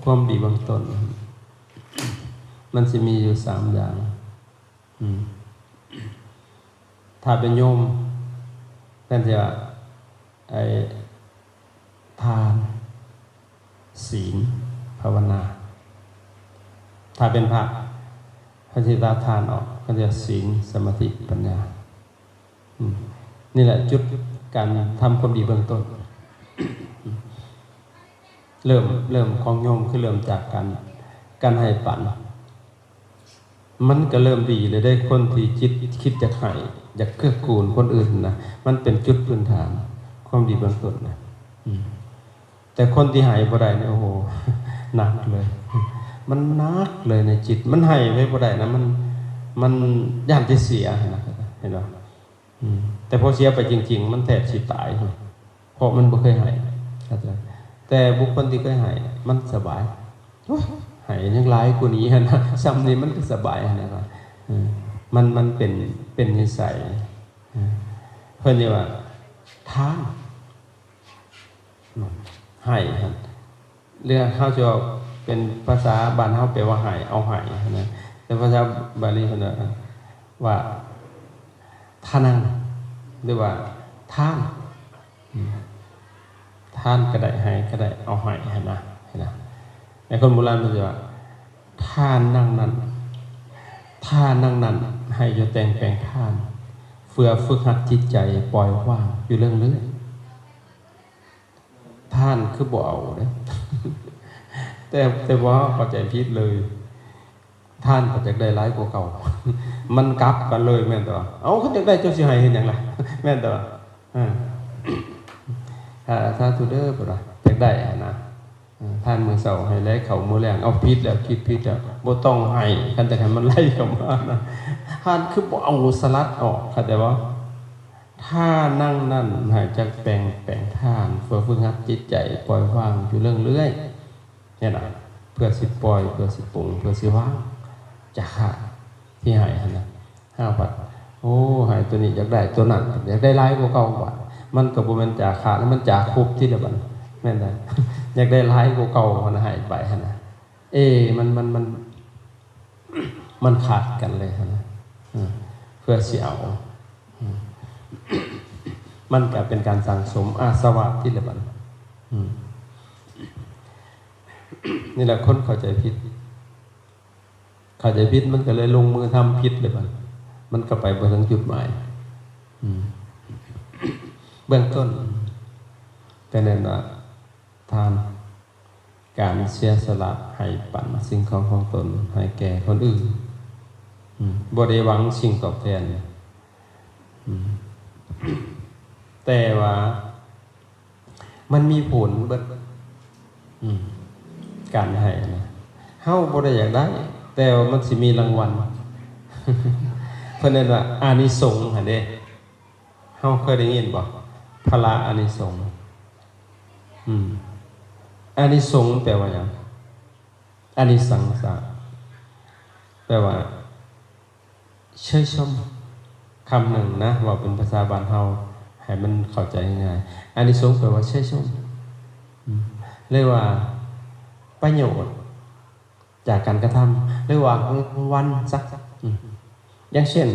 ຄວາມດີເບື້ອງຕົ້ນ ມັນຊິມີຢູ່ສາມຢ່າງ. ອືມ ຖ້າເປັນໂຍມ ເພິ່ນຊິວ່າ ໄອ້ ທານ ສີນ ພາວະນາ. ຖ້າເປັນພະ ເພິ່ນຊິຕັດທານອອກ ເພິ່ນຊິວ່າ ສີນ ສະມາທິ ປັນຍາ. ອືມ ນີ້ແຫຼະຈຸດການທຳຄວາມດີເບື້ອງຕົ້ນ. ເລີ່ມ ເລີ່ມຂອງໂຍມຄືເລີ່ມຈາກການ ການໃຫ້ປັນ. ມັນກໍເລີ່ມດີແລ້ວເດ້ ຄົນທີ່ຈິດຄິດຢາກໃຫ້ ຢາກເກື້ອກູນຄົນອື່ນນະ ມັນເປັນຈຸດພື້ນຖານຄວາມດີເບື້ອງຕົ້ນນະ. ອືມ ແຕ່ຄົນທີ່ໃຫ້ບໍ່ໄດ້ນີ້ ໂອ້ໂຫ ໜັກເລີຍ ມັນໜັກເລີຍໃນຈິດ ມັນໃຫ້ໄປບໍ່ໄດ້ນະ ມັນ ມັນຢ້ານຈະເສຍນະ ເຫັນບໍ່? ອືມ ແຕ່ພໍເສຍໄປຈິງໆ ມັນແທບຊິຕາຍ ເພາະມັນບໍ່ເຄີຍໃຫ້ ເຂົ້າໃຈ? ແຕ່ບຸກຄົນທີ່ເຄີຍໃຫ້ ມັນສະບາຍ ໂອ້ຍ ໃຫ້ຍັງຫຼາຍກວ່ານີ້ຫັ້ນນະ ຊ່ຳນີ້ມັນກໍສະບາຍຫັ້ນນະ. ເອີ ມັນ ມັນເປັນ ເປັນນິໄສ ເອີ ເພິ່ນເອີ້ນວ່າທານ ໃຫ້ຫັ້ນ ຫຼືເຮົາຈະເວົ້າເປັນພາສາບ້ານເຮົາແປວ່າໃຫ້ ເອົາໃຫ້ຫັ້ນນະ ແຕ່ພາສາບາລີເພິ່ນວ່າ ວ່າທານັງ ຫຼືວ່າທານ. ອືມ ທານກໍໄດ້ ໃຫ້ກໍໄດ້ ເອົາໃຫ້ຫັ້ນນະ ເຫັນນະ. ແຕ່ຄົນໂບລານເພິ່ນຊິວ່າ ທານນັງນັ້ນ ທານນັງນັ້ນ ໃຫ້ຢູ່ແຕ່ງແປງທານ ເພື່ອຝຶກຫັດຈິດໃຈປ່ອຍວາງຢູ່ເລື້ອຍໆ. ທານຄືບໍ່ເອົາເດ້ ແຕ່ ແຕ່ວ່າເຮົາເຂົ້າໃຈຜິດເລີຍ ທານກໍຢາກໄດ້ຫຼາຍກວ່າເກົ່າ ມັນກັບກັນເລີຍ ແມ່ນແຕ່ວ່າ ເອົາ ຄັນຢາກໄດ້ເຈົ້າຊິໃຫ້ເຮັດຫຍັງລະ ແມ່ນແຕ່ວ່າ ເອີ ອ່າ ສາທຸເດີ ເພິ່ນວ່າຢາກໄດ້ຫັ້ນນະ ເອີ ທານມື້ເຊົ້າໃຫ້ແລເຂົ້າມື້ແລງ ເອົາ ຜິດແລ້ວ ຄິດຜິດແລ້ວ ບໍ່ຕ້ອງໃຫ້ ຄັນຢາກໃຫ້ມັນໄຫຼເຂົ້າມານະ ທານຄືບໍ່ເອົາສະຫຼັດອອກ ເຂົ້າໃຈບໍ່? ທານນັງນັ້ນ ໃຫ້ຈັກແປງ ແປງທານ ເພື່ອຝຶກຫັດຈິດໃຈປ່ອຍວາງຢູ່ເລື້ອຍໆ ເຫັນນະ ເພື່ອຊິປ່ອຍ ເພື່ອຊິປົງ ເພື່ອຊິວາງຈາກທານທີ່ໃຫ້ຫັ້ນນະ. ເຮົາພັດ ໂອ້ ໃຫ້ໂຕນີ້ ຢາກໄດ້ໂຕນັ້ນ ຢາກໄດ້ຫຼາຍກວ່າເກົ່າ ບາດມັນກໍບໍ່ແມ່ນຈາຄະ ແລ້ວມັນຈາຄຸບຕິລະບັດ ແມ່ນໄດ໋ ຢາກໄດ້ຫຼາຍກວ່າເກົ່າ ມັນໃຫ້ໄປຫັ້ນນະ. ເອ ມັນ ມັນ ມັນ ມັນຂັດກັນເລີຍຫັ້ນນະ ເອີ ເພື່ອຊິເອົາ ເອີ ມັນກະເປັນການສັ່ງສົມອາສະວະຕິລະບັດ ເອີ ນີ້ແຫຼະຄົນເຂົ້າໃຈຜິດ ເຂົ້າໃຈຜິດມັນກະເລີຍລົງມືທຳຜິດເລີຍບັດ ມັນກະໄປບໍ່ເຖິງຈຸດໝາຍ ເອີ ເບື້ອງຕົ້ນກະແມ່ນວ່າ ທານ ການເສຍສະຫຼະໃຫ້ປັນສິ່ງຂອງຂອງຕົນໃຫ້ແກ່ຄົນອື່ນ ອືມ ບໍ່ໄດ້ຫວັງສິ່ງຕອບແທນ ອືມ ແຕ່ວ່າມັນມີຜົນເບິດ ອືມ ການໃຫ້ນະ ເຮົາບໍ່ໄດ້ຢາກໄດ້ ແຕ່ວ່າມັນຊິມີລາງວັນ ເພິ່ນເອີ້ນວ່າອານິສົງຫັ້ນເດ້. ເຮົາເຄີຍໄດ້ຍິນບໍ່? ພະລາອານິສົງ. ອືມ ອານິສົງແປວ່າຫຍັງ? ອານິສັງສະ ແປວ່າເຊີຍຊົມ. ຄຳໜຶ່ງນະ ເວົ້າເປັນພາສາບ້ານເຮົາໃຫ້ມັນເຂົ້າໃຈງ່າຍໆ ອານິສົງແປວ່າເຊີຍຊົມ ອືມ ຫຼືວ່າປະໂຫຍດ ຈາກການກະທຳ ຫຼືວ່າລາງວັນຊະ ອືມ ຢ່າງເຊັ່ນ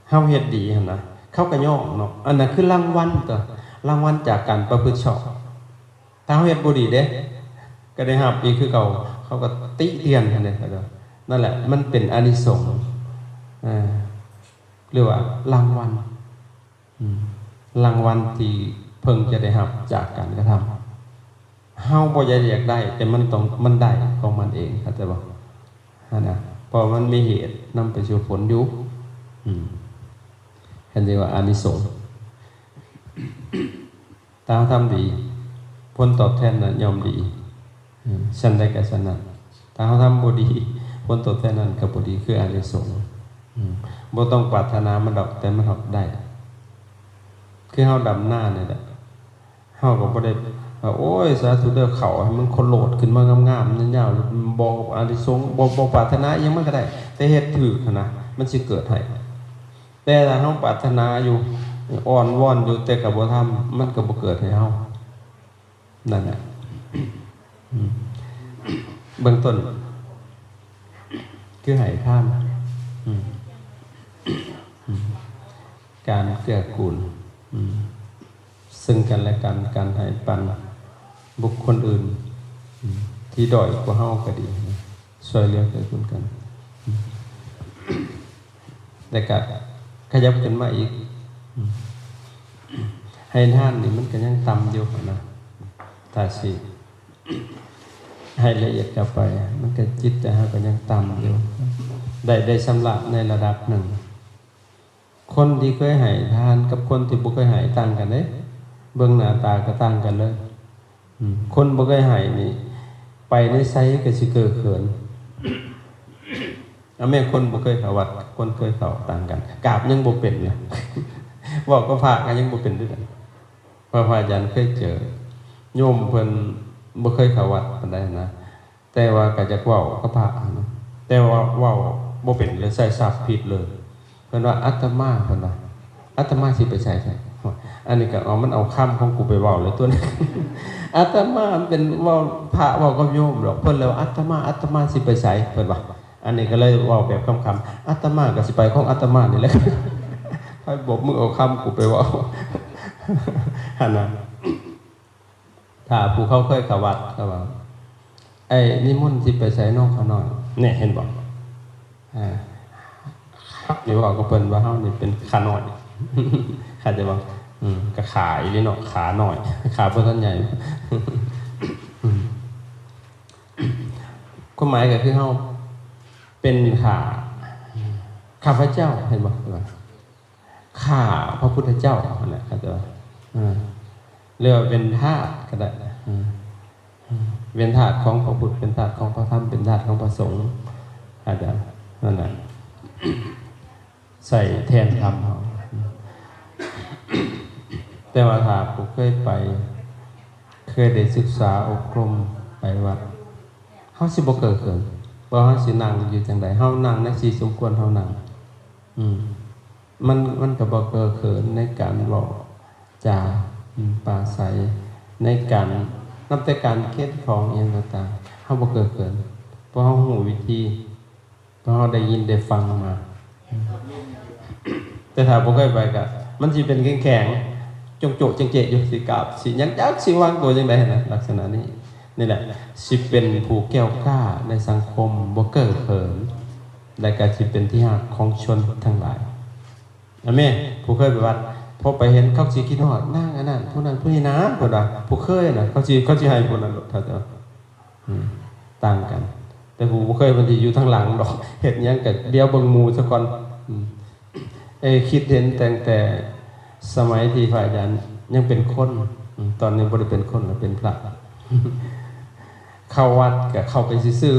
ເຮົາເຮັດດີຫັ້ນນະ ເຂົາກະຍ້ອງເນາະ ອັນນັ້ນຄືລາງວັນຕົວະ ລາງວັນຈາກການປະພຶດຊອບ. ຖ້າເຮົາເຮັດບໍ່ດີເດ້ ກະໄດ້ຮັບອີກຄືເກົ່າ ເຂົາກະຕິຕຽນຫັ້ນເດ້. ນັ້ນແຫຼະ ມັນເປັນອານິສົງ ເອີ ຫຼືວ່າລາງວັນ ອືມ ລາງວັນທີ່ເພິ່ນຈະໄດ້ຮັບຈາກການກະທຳ. ເຮົາບໍ່ຢາກ ຢາກໄດ້ ແຕ່ມັນຕ້ອງ ມັນໄດ້ຂອງມັນເອງ ເຂົ້າໃຈບໍ່? ຫັ້ນນະ ເພາະມັນມີເຫດນຳໄປສູ່ຜົນຢູ່ ອືມ ເພິ່ນເອີ້ນວ່າອານິສົງ. ຖ້າເຮົາທຳດີ ຜົນຕອບແທນນັ້ນຍ່ອມດີ ອືມ ຊັ້ນໃດກະຊັ້ນນັ້ນ. ຖ້າເຮົາທຳບໍ່ດີ ຜົນຕອບແທນນັ້ນກະບໍ່ດີ ຄືອານິສົງ ອືມ ບໍ່ຕ້ອງປາດຖະໜາມັນດອກ ແຕ່ມັນຮັບໄດ້ ຄືເຮົາດຳນານີ້ແຫຼະ ເຮົາກະບໍ່ໄດ້ວ່າ ໂອ້ຍ ສາທຸເດີ ເຂົ້າໃຫ້ມັນໂຄໂລດຂຶ້ນມາງາມໆ ຍາວໆ ບໍ່ ອານິສົງ ບໍ່ ບໍ່ປາດຖະໜາອີ່ຫຍັງ ມັນກະໄດ້ ແຕ່ເຮັດຖືກຫັ້ນນະ ມັນຊິເກີດໃຫ້. ແຕ່ຖ້າເຮົາປາດຖະໜາຢູ່ ອ້ອນວອນຢູ່ ແຕ່ກະບໍ່ທຳ ມັນກະບໍ່ເກີດໃຫ້ເຮົາ. ນັ້ນແຫຼະ ເບື້ອງຕົ້ນ ຄືໃຫ້ທານ ອືມ ອືມ ການເກື້ອກູນ ອືມ ເຊິ່ງກັນແລະກັນ, ການໃຫ້ປັນບຸກຄົນອື່ນ ອືມ ທີ່ດ້ອຍກວ່າເຮົາກໍດີ ຊ່ວຍເຫຼືອເກື້ອກູນກັນ ອືມ ແລ້ວກໍຂະຫຍັບຂຶ້ນມາອີກ ອືມ ໃຫ້ທານນີ້ມັນກໍຍັງຕ່ຳຢູ່ນະ ຖ້າຊິ ໃຫ້ລະອຽດເຂົ້າໄປ ມັນກໍ ຈິດໃຈເຮົາກໍຍັງຕ່ຳຢູ່ ໄດ້ ໄດ້ຊຳລະໃນລະດັບໜຶ່ງ. ຄົນທີ່ເຄີຍໃຫ້ທານກັບຄົນທີ່ບໍ່ເຄີຍໃຫ້ຕ່າງກັນເດ້ ເບິ່ງໜ້າຕາກໍຕ່າງກັນເລີຍ. ອືມ ຄົນບໍ່ເຄີຍໃຫ້ນີ້ ໄປໃນໃສກໍຊິເກີເຂີນ. ອາ ແມ່ນຄົນບໍ່ເຄີຍເຂົ້າວັດກັບຄົນເຄີຍເຂົ້າຕ່າງກັນ ກາບຍັງບໍ່ເປັນເລີຍ ເວົ້າກັບພະກໍຍັງບໍ່ເປັນຄືກັນ. ເພາະພະອາຈານເຄີຍເຈີໂຍມເພິ່ນບໍ່ເຄີຍເຂົ້າວັດປານໃດນະ ແຕ່ວ່າກໍຢາກເວົ້າກັບພະນະ ແຕ່ວ່າເວົ້າບໍ່ເປັນເລີຍ ໃຊ້ສັບຜິດເລີຍ. ເພິ່ນວ່າ ອາດຕະມາ ເພິ່ນວ່າ ອາດຕະມາຊິໄປໃສ? ອັນນີ້ກໍເອົາ ມັນເອົາຄຳຂອງກູໄປເວົ້າເລີຍຕົວນີ້. ອາດຕະມາມັນເປັນເວົ້າ ພະເວົ້າກັບໂຍມດອກ ເພິ່ນເລີຍວ່າ ອາດຕະມາ ອາດຕະມາຊິໄປໃສ? ເພິ່ນວ່າ ອັນນີ້ກໍເລີຍເວົ້າແບບຂຳໆ ອາດຕະມາກໍຊິໄປຂອງອາດຕະມານີ້ແຫຼະ. ໃຜບອກມຶງເອົາຄຳກູໄປເວົ້າ ຫັ້ນນະ. ຖ້າຜູ້ເຂົາເຄີຍເຂົ້າວັດ ເຂົາວ່າ ໄອ້ ນິມົນຊິໄປໃສນ້ອງຂ້ານ້ອຍ? ນີ້ເຫັນບໍ່? ອ່າ ນີ້ເວົ້າກັບເພິ່ນວ່າເຮົານີ້ເປັນຂ້ານ້ອຍ ເຂົ້າໃຈບໍ່? ອືມ ກໍຂ້າອີ່ຫຼີເນາະ ຂ້ານ້ອຍ ຂ້າບໍ່ທັນໃຫຍ່. ອືມ ຄວາມໝາຍກໍຄືເຮົາເປັນຂ້າ ຂ້າພະເຈົ້າ ເຫັນບໍ່? ຂ້າພະພຸດທະເຈົ້າຫັ້ນແຫຼະ ເຂົາເຈົ້າວ່າ ເອີ ຫຼືວ່າເປັນທາດກໍໄດ້ ເອີ ເປັນທາດຂອງພະພຸດ ເປັນທາດຂອງພະທຳ ເປັນທາດຂອງພະສົງ ອາດຈະ ນັ້ນນະ ໃຊ້ແທນທຳເຮົາ. ແຕ່ວ່າຖ້າຜູ້ເຄີຍໄປ ເຄີຍໄດ້ສຶກສາອົບຮົມ ໄປວັດ ເຮົາຊິບໍ່ເກີເຂີນ ບໍ່ວ່າເຮົາຊິນັ່ງຢູ່ຈັ່ງໃດ ເຮົານັ່ງໃນທີ່ສົມຄວນເຮົານັ່ງ ອືມ ມັນ ມັນກໍບໍ່ເກີເຂີນໃນການເວົ້າຈາ ອືມ ປາໄສ ໃນການ ນັບແຕ່ການເຂນຂອງອີ່ຫຍັງຕ່າງໆ ເຮົາບໍ່ເກີເຂີນ ເພາະເຮົາຮູ້ວິທີ ເພາະເຮົາໄດ້ຍິນໄດ້ຟັງມາ. ແຕ່ຖ້າບໍ່ເຄີຍໄປກໍ ມັນຊິເປັນແຂງໆ ໂຈະໆ ເຈະໆ ຢູ່ ຊິກາບ ຊິຫຍັງ ຈັກຊິວາງຕົວຈັ່ງໃດຫັ້ນນະ ລັກສະນະນີ້. ນີ້ແຫຼະ ຊິເປັນຜູ້ແກ້ວກ້າໃນສັງຄົມ ບໍ່ເກີເຂີນ ແລະກໍຊິເປັນທີ່ຮັກຂອງຊົນທັງຫຼາຍ. ອາແມ່ນ ຜູ້ເຄີຍໄປວັດ ພໍໄປເຫັນເຂົາຊິຄິດຮອດນາງອັນນັ້ນ ຜູ້ນັ້ນຜູ້ນີ້ນາ ເພິ່ນວ່າ ຜູ້ເຄີຍນະ ເຂົາຊິ ເຂົາຊິໃຫ້ຜູ້ນັ້ນໂລດ ຖ້າຈະ ອືມ ຕ່າງກັນ. ແຕ່ຜູ້ບໍ່ເຄີຍ ເພິ່ນຊິຢູ່ທາງຫຼັງດອກ ເຮັດຫຍັງກໍດຽວເບິ່ງໝູ່ຊະກ່ອນ. ອືມ ເອີ ຄິດເຫັນຕັ້ງແຕ່ສະໄໝທີ່ພະອາຈານຍັງເປັນຄົນ ອືມ ຕອນນີ້ບໍ່ໄດ້ເປັນຄົນລະ ເປັນພະ ເຂົ້າວັດກໍເຂົ້າໄປຊື່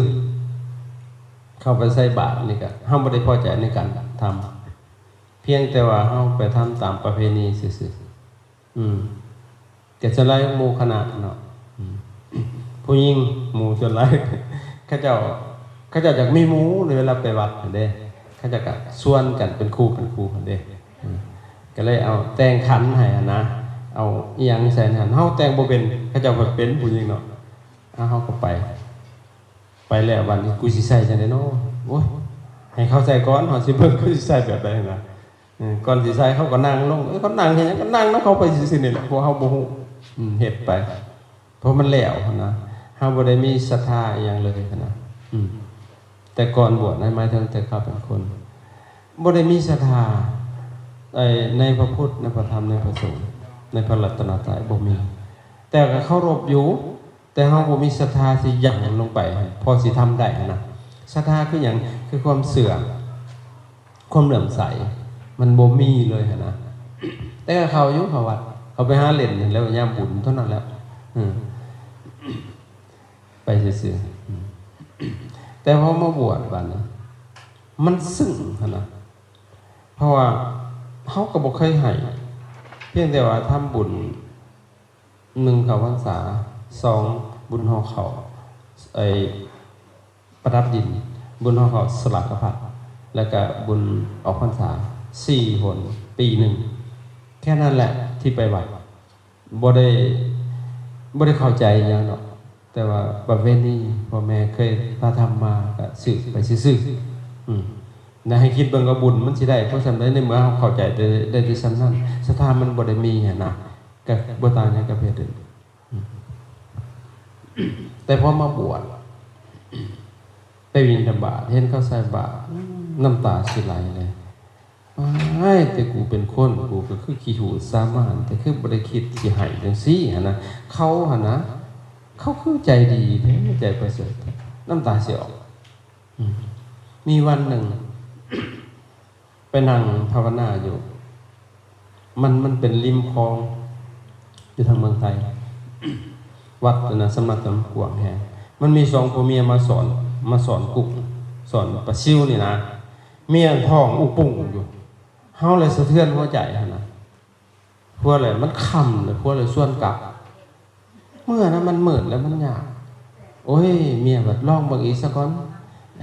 ໆ ເຂົ້າໄປໃສ່ບາດນີ້ກໍ ເຮົາບໍ່ໄດ້ພໍໃຈໃນການທຳ ພຽງແຕ່ວ່າເຮົາໄປທຳຕາມປະເພນີຊື່ໆ. ອືມ ແຕ່ສ່ວນຫຼາຍໝູ່ຄະນະເນາະ ອືມ ຜູ້ຍິງໝູ່ສ່ວນຫຼາຍ ເຂົາເຈົ້າ ເຂົາເຈົ້າຢາກມີໝູ່ໃນເວລາໄປວັດຫັ້ນເດ້ ເຂົາເຈົ້າກໍຊວນກັນເປັນຄູ່ເປັນຄູ່ຫັ້ນເດ້. ອືມ ກໍເລີຍເອົາແຕ່ງຂັນໃຫ້ຫັ້ນນະ ເອົາອີ່ຫຍັງໃສ່ຫັ້ນ ເຮົາແຕ່ງບໍ່ເປັນ ເຂົາເຈົ້າເປັນຜູ້ຍິງເນາະ. ເອົາ ເຮົາກໍໄປ ໄປແລ້ວບາດນີ້ ກູຊິໃສ່ຈັ່ງໃດເນາະ? ໂອ້ຍ ໃຫ້ເຂົາໃສ່ກ່ອນ ເຮົາຊິເບິ່ງ ກູຊິໃສ່ແບບໃດນະ. ເອີ ກ່ອນຊິໃສ່ ເຂົາກໍນັ່ງລົງ ເອີ ເຂົານັ່ງເຮັດຫຍັງ ກໍນັ່ງນຳເຂົາໄປຊື່ໆນີ້ແຫຼະ ເພາະເຮົາບໍ່ຮູ້ ອືມ ເຮັດໄປ ເພາະມັນແລ້ວຫັ້ນນະ ເຮົາບໍ່ໄດ້ມີສັດທາອີ່ຫຍັງເລີຍຫັ້ນນະ. ອືມ ແຕ່ກ່ອນບວດນະ ໝາຍເຖິງແຕ່ເຂົາເປັນຄົນ ບໍ່ໄດ້ມີສັດທາ ເອີ ໃນພະພຸດ ໃນພະທຳ ໃນພະສົງ ໃນພະລັດຕະນະໄຕ ບໍ່ມີ ແຕ່ກໍເຄົາລົບຢູ່ ແຕ່ເຮົາບໍ່ມີສັດທາຊິຫຍັງລົງໄປ ພໍຊິທຳໄດ້ຫັ້ນນະ. ສັດທາຄືຫຍັງ? ຄືຄວາມເຊື່ອ ຄວາມເຫຼື້ອມໃສ ມັນບໍ່ມີເລີຍຫັ້ນນະ. ແຕ່ກໍເຂົ້າຢູ່ ເຂົ້າວັດ ເຂົ້າໄປຫາຫຼິ້ນແລ້ວຍາມບຸນເທົ່ານັ້ນແຫຼະ ອືມ ໄປຊື່ໆ. ແຕ່ພໍມາບວດບາດນີ້ ມັນຊຶ້ງຫັ້ນນະ ເພາະວ່າເຮົາກໍບໍ່ເຄີຍໃຫ້ ພຽງແຕ່ວ່າທຳບຸນ ໜຶ່ງ ເຂົ້າພັນສາ, ສອງ ບຸນຫໍ່ເຂົ້າ ໄອ້ ປະດັບດິນ, ບຸນຫໍ່ເຂົ້າສະຫຼາກະພັດ ແລ້ວກະບຸນອອກພັນສາ ສີ່ຫົນປີໜຶ່ງ. ແຄ່ນັ້ນແຫຼະທີ່ໄປວັດ ບໍ່ໄດ້ ບໍ່ໄດ້ເຂົ້າໃຈຫຍັງດອກ. ແຕ່ວ່າປະເວນີພໍ່ແມ່ເຄີຍພາທຳມາ ກະສືບໄປຊື່ໆ. ອືມ ແລະ ໃຫ້ຄິດເບິ່ງວ່າບຸນມັນຊິໄດ້ພໍສ່ຳໃດ ໃນເມື່ອເຮົາເຂົ້າໃຈໄດ້ ໄດ້ແຕ່ສ່ຳນັ້ນ, ສະຖາມັນບໍ່ໄດ້ມີຫັ້ນນະ, ກະບໍ່ຕ່າງຫຍັງກັບເຮັດອື່ນ. ອືມ ແຕ່ພໍມາບວດ ໄປບິນທະບາດ ເຫັນເຂົາໃສ່ບາດ ນ້ຳຕາຊິໄຫຼເລີຍ. ອ້າຍ ແຕ່ກູເປັນຄົນ ກູກໍຄືຂີ້ຫູດສາມານ ແຕ່ຄືບໍ່ໄດ້ຄິດຊິໃຫ້ຈັ່ງຊີ້ຫັ້ນນະ. ເຂົາຫັ້ນນະ ເຂົາຄືໃຈດີແທ້ ໃຈປະເສີດ ນ້ຳຕາຊິອອກ. ອືມ ມີວັນໜຶ່ງ ໄປນັ່ງພາວະນາຢູ່ ມັນ ມັນເປັນລິມຄອງ ຢູ່ທາງເມືອງໄທ ວັດນະ ສຳນັກນຳກວ້າງແຮງ. ມັນມີສອງຜົວເມຍມາສອນ ມາສອນກຸກ ສອນປາຊິວນີ້ນະ. ເມຍທ້ອງອຸປຸງຢູ່ ເຮົາແຫຼະສະເທືອນຫົວໃຈຫັ້ນນະ. ຜົວແຫຼະ ມັນຄ່ຳແລ້ວ ຜົວແຫຼະຊວນກັບ. ເມື່ອນະ ມັນມືດແລ້ວມັນຍາກ. ໂອ້ຍ ເມຍບັດລອງເບິ່ງອີກສາກ່ອນ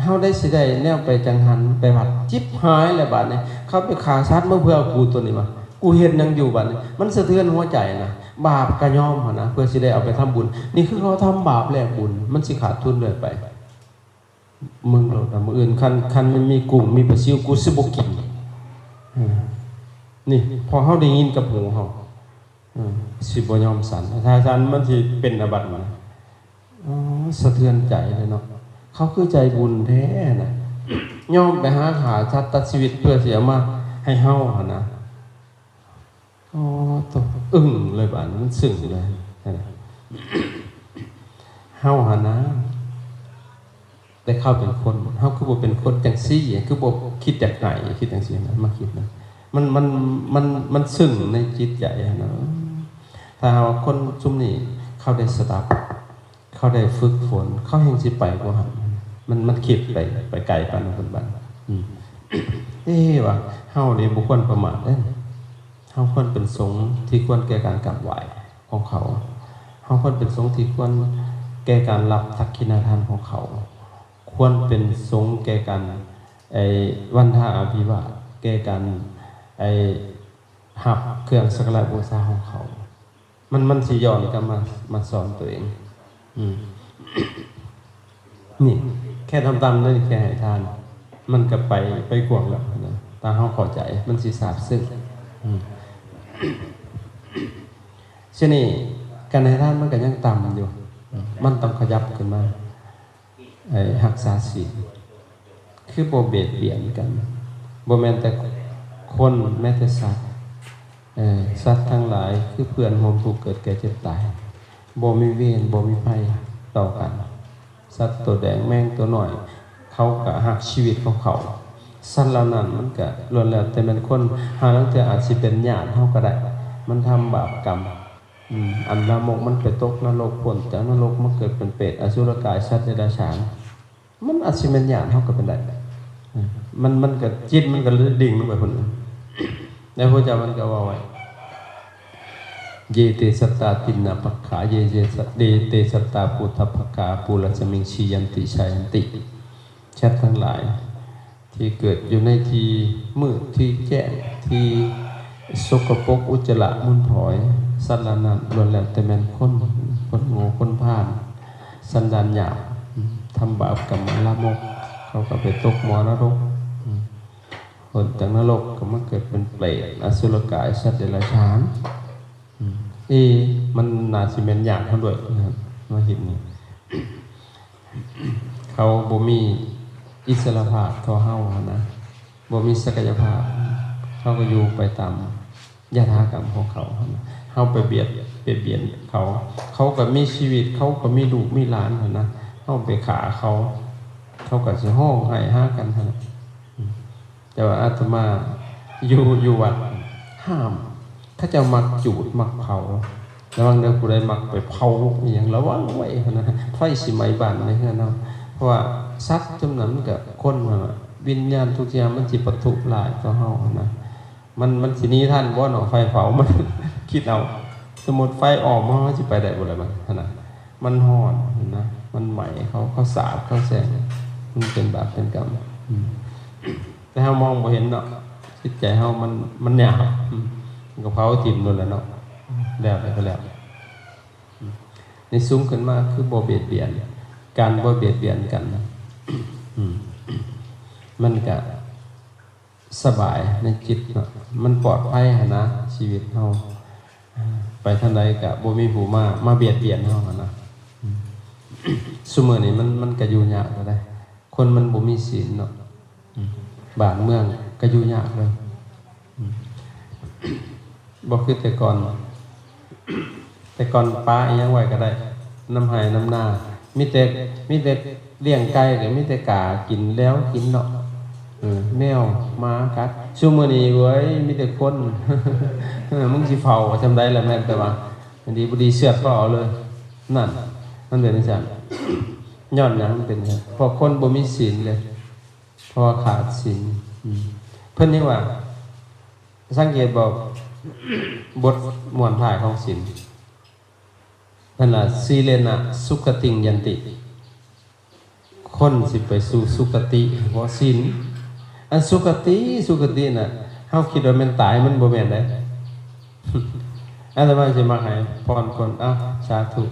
ເຮົາໄດ້ຊິໄດ້ແນວໄປຈັງຫັນໄປວັດ. ຈິບຫາຍແລ້ວບາດນີ້ ເຂົາໄປຂ້າສັດມາເພື່ອເອົາກູໂຕນີ້ວະ ກູເຮັດຫຍັງຢູ່ບາດນີ້. ມັນສະເທືອນຫົວໃຈນະ. ບາບກໍຍອມຫັ້ນນະ ເພື່ອຊິໄດ້ເອົາໄປທຳບຸນ. ນີ້ຄືເຂົາທຳບາບແລກບຸນ ມັນຊິຂາດທຶນເລື້ອຍໄປ. ມຶງໂລດນະ ມື້ອື່ນຄັນ ຄັນມັນມີກຸ້ງມີປາຊິວ ກູຊິບໍ່ກິນ. ເອີ ນີ້ ເພາະເຮົາໄດ້ຍິນກັບຫູເຮົາ ເອີ ຊິບໍ່ຍອມສັນ. ຖ້າສັນມັນຊິເປັນອາບັດ. ອໍ ສະເທືອນໃຈເລີຍເນາະ. ເຂົາຄືໃຈບຸນແທ້ນະ ຍອມໄປຫາຂ້າສັດຕັດຊີວິດເພື່ອຊິເອົາມາໃຫ້ເຮົາຫັ້ນນະ. ໂອ້ ໂຕ ອຶ້ງເລີຍບາດນີ້ ມັນຊຶ້ງເລີຍ. ເຮົາຫັ້ນນະ ແຕ່ເຂົາເປັນຄົນ ເຮົາຄືບໍ່ເປັນຄົນຈັ່ງຊີ້ ຄືບໍ່ຄິດຢາກໃຫ້ ຄິດຈັ່ງຊີ້ນະ ມາຄິດນະ. ມັນ ມັນ ມັນ ມັນຊຶ້ງໃນຈິດໃຈຫັ້ນນະ. ຖ້າຫາກວ່າຄົນຊຸມນີ້ເຂົາໄດ້ສະດັບ ເຂົາໄດ້ຝຶກຝົນ ເຂົາແຮ່ງຊິໄປກວ່າຫັ້ນ. ມັນ ມັນຄິດໄປ ໄປໄກປານນັ້ນພຸ້ນບາດ. ອືມ ເອີ ວ່າເຮົານີ້ບໍ່ຄວນປະໝາດເດ້. ເຮົາຄວນເປັນສົງທີ່ຄວນແກ່ການກາບໄຫວ້ຂອງເຂົາ. ເຮົາຄວນເປັນສົງທີ່ຄວນແກ່ການຮັບທັກຂິນາທານຂອງເຂົາ. ຄວນເປັນສົງແກ່ການ ໄອ້ ວັນທາອະພິວາດ ແກ່ການ ໄອ້ ຮັບເຄື່ອງສັກກາລະບູຊາຂອງເຂົາ. ມັນ ມັນຊິຍ້ອນກັບມາ ມາສອນຕົວເອງ. ອືມ ນີ້ ແຄ່ທຳທານເລີຍ ແຄ່ໃຫ້ທານ ມັນກໍໄປ ໄປກວ້າງແລ້ວນະ. ຖ້າເຮົາເຂົ້າໃຈ ມັນຊິຊາບຊຶ້ງ. ອືມ ຊະນີ້ ການໃຫ້ທານມັນກໍຍັງຕ່ຳຢູ່. ອືມ ມັນຕ້ອງຂະຫຍັບຂຶ້ນມາ ໄອ້ ຮັກສາສິນ ຄືບໍ່ບຽດບຽນກັນ. ບໍ່ແມ່ນແຕ່ຄົນ ແມ້ແຕ່ສັດ ເອີ ສັດທັງຫຼາຍຄືເພື່ອນຮ່ວມທຸກເກີດແກ່ເຈັບຕາຍ ບໍ່ມີເວນ ບໍ່ມີໄພຕໍ່ກັນ. ສັດໂຕແດງ ແມງໂຕນ້ອຍ ເຂົາກໍຮັກຊີວິດຂອງເຂົາ. ສັດເຫຼົ່ານັ້ນມັນກໍລ້ວນແລ້ວແຕ່ແມ່ນຄົນ. ຫາລາງເທື່ອອາດຊິເປັນຍາດເຮົາກໍໄດ້ ມັນທຳບາບກຳ. ອືມ ອັນລາມົກມັນໄປຕົກນະລົກ ພົ້ນຈາກນະລົກມາເກີດເປັນເປດ ອະສຸລະກາຍ ສັດເດຍລະສານ. ມັນອາດຊິແມ່ນຍາດເຮົາກໍເປັນໄດ້. ມັນ ມັນກໍ ຈິດມັນກໍໄດ້ດິ້ງລົງໄປພຸ້ນ. ແລ້ວພະເຈົ້າມັນກໍເວົ້າໄວ້ ເຢ ເຕ ສັດຕາ ຕິນນະພັກຂາ ເຢ ເຢ ເຢ ເຕ ສັດຕາ ພຸດທະພັກຂາ ປູຣະສະມິງ ຊີຍັນຕິ ຊາຍັນຕິ. ສັດທັງຫຼາຍທີ່ເກີດຢູ່ໃນທີ່ມືດ ທີ່ແຈ້ງ ທີ່ສົກກະປົກ ອຸດຈະລະມູນຝອຍ ສັດເຫຼົ່ານັ້ນລ້ວນແລ້ວແຕ່ແມ່ນຄົນ ຄົນໂງ່ ຄົນພານ ສັນດານຫຍາບ ທຳບາບກຳມະລາມົກ ເຂົາກໍໄປຕົກໝໍນະລົກ. ອືມ ພົ້ນຈາກນະລົກກໍມາເກີດເປັນເປດ ອະສຸລະກາຍ ສັດເດຍລະສານ. ອືມ ເອ ມັນໜ້າຊິແມ່ນຍາດເຮົາດ້ວຍນະ ມາເຮັດນີ້. ເຂົາບໍ່ມີອິດສະຫຼະພາບເທົ່າເຮົາຫັ້ນນະ ບໍ່ມີສັກກະຍະພາບ ເຂົາກໍຢູ່ໄປຕາມ ຍະຖາກຳຂອງເຂົາຫັ້ນນະ. ເຮົາໄປບຽດ ໄປບຽດບຽນເຂົາ ເຂົາກໍມີຊີວິດ ເຂົາກໍມີລູກມີຫຼານຫັ້ນນະ. ເຮົາໄປຂ້າເຂົາ ເຂົາກໍຊິຮ້ອງໄຫ້ຫາກັນຫັ້ນນະ. ອືມ ແຕ່ວ່າອາດຕະມາຢູ່ ຢູ່ວັດຫ້າມ ເຂົາເຈົ້າມັກຈູດມັກເຜົາ. ລະວັງເດີ ຜູ້ໃດມັກໄປເຜົາອີ່ຫຍັງ ລະວັງໄວ້ຫັ້ນນະ ໄຟຊິໄໝ້ບ້ານໄໝ້ເຮືອນເຮົາ. ເພາະວ່າສັດຈຸ່ມນັ້ນມັນກໍຄົນຫັ້ນລະ ວິນຍານທຸກຢ່າງມັນຊິປະທຸຮ້າຍຕໍ່ເຮົາຫັ້ນນະ. ມັນ ມັນຊິໜີທັນບໍ່ເນາະ ໄຟເຜົາມັນ ຄິດເອົາ ສົມມຸດໄຟອ້ອມມາ ເຮົາຊິໄປໄດ້ບໍ່ລະມັນຫັ້ນນະ. ມັນຮ້ອນຫັ້ນນະ ມັນໄໝ້ເຂົາ ເຂົາສາບເຂົາແຊ່ງ ມັນເປັນບາບເປັນກຳ. ອືມ ແຕ່ເຮົາມອງບໍ່ເຫັນເນາະ ຈິດໃຈເຮົາມັນ ມັນຫຍາບ ອືມ ມັນກໍເຜົາຖິ້ມໂລດແຫຼະເນາະ ແລ້ວແລ້ວກໍແລ້ວ. ອືມ ນີ້ສູງຂຶ້ນມາຄືບໍ່ບຽດບຽນ. ການບໍ່ບຽດບຽນກັນ ອືມ ມັນກະສະບາຍໃນຈິດເນາະ, ມັນປອດໄພຫັ້ນນະ ຊີວິດເຮົາ ໄປທາງໃດກະບໍ່ມີຜູ້ມາ ມາບຽດບຽນເຮົາຫັ້ນນະ. ອືມ ຊຸມື້ນີ້ມັນ ມັນກະຢູ່ຍາກເດ ຄົນມັນບໍ່ມີສິນເນາະ. ອືມ ບ້ານເມືອງກະຢູ່ຍາກເລີຍ. ອືມ ບໍ່ຄືແຕ່ກ່ອນ. ແຕ່ກ່ອນປະອີ່ຫຍັງໄວ້ກະໄດ້ ນຳໄຮ່ນຳນາ ມີແຕ່ ມີແຕ່ລ້ຽງໄກ່ກະມີແຕ່ກາກິນແລ້ວກິນເນາະ. ເອີ ແມວໝາກັດ. ຊຸມື້ນີ້ເວີຍ ມີແຕ່ຄົນ ເອີ ມຶງຊິເຝົ້າຊ່ຳໃດລະ ແມ່ນແຕ່ວ່າ ອັນດີບໍ່ດີເຊືອດກໍເອົາເລີຍ. ນັ້ນ ມັນເປັນຈັ່ງຊັ້ນ. ຍ້ອນຫຍັງມັນເປັນຈັ່ງຊັ້ນ? ເພາະຄົນບໍ່ມີສິນເດ້ ເພາະວ່າຂາດສິນ. ອືມ ເພິ່ນຍັງວ່າ ສັງເກດບໍ່ ບົດມ້ວນທ້າຍຂອງສິນ ເພິ່ນວ່າ ສີເລນະສຸຄະຕິງຍັນຕິ ຄົນຊິໄປສູ່ສຸຄະຕິເພາະສິນ. ອັນສຸຄະຕິ ສຸຄະຕິນະ ເຮົາຄິດວ່າແມ່ນຕາຍ ມັນບໍ່ແມ່ນເດ້. ອາດຕະມາຊິມັກໃຫ້ພອນຄົນ ເອົ້າ ສາທຸ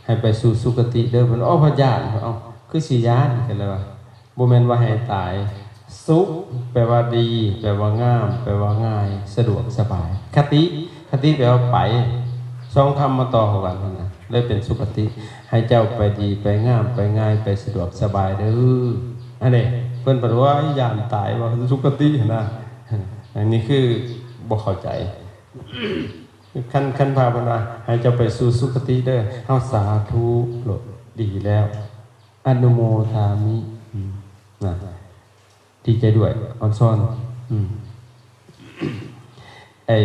ໃຫ້ໄປສູ່ສຸຄະຕິເດີ. ເພິ່ນ ໂອ້ ພະຍານ ເອົ້າ ຄືຊິຢ້ານກັນແລ້ວວ່າ ບໍ່ແມ່ນວ່າໃຫ້ຕາຍ. ສຸ ແປວ່າດີ ແປວ່າງາມ ແປວ່າງ່າຍ ສະດວກສະບາຍ. ຄະຕິ ຄະຕິແປວ່າໄປ. ສອງຄຳມາຕໍ່ເຂົ້າກັນຫັ້ນນະ ເລີຍເປັນສຸຄະຕິ. ໃຫ້ເຈົ້າໄປດີ ໄປງາມ ໄປງ່າຍ ໄປສະດວກສະບາຍເດີ. ອັນນີ້ເພິ່ນເພິ່ນວ່າຢ້ານຕາຍ ວ່າສຸຄະຕິຫັ້ນນະ. ອັນນີ້ຄືບໍ່ເຂົ້າໃຈ. ຄັນ ຄັນພະເພິ່ນວ່າ ໃຫ້ເຈົ້າໄປສູ່ສຸຄະຕິເດີ ເຮົາສາທຸໂລດ ດີແລ້ວ. ອະນຸໂມທາມິ ອືມ ນະ ດີໃຈດ້ວຍ ອອນຊອນ. ອືມ ໄອ້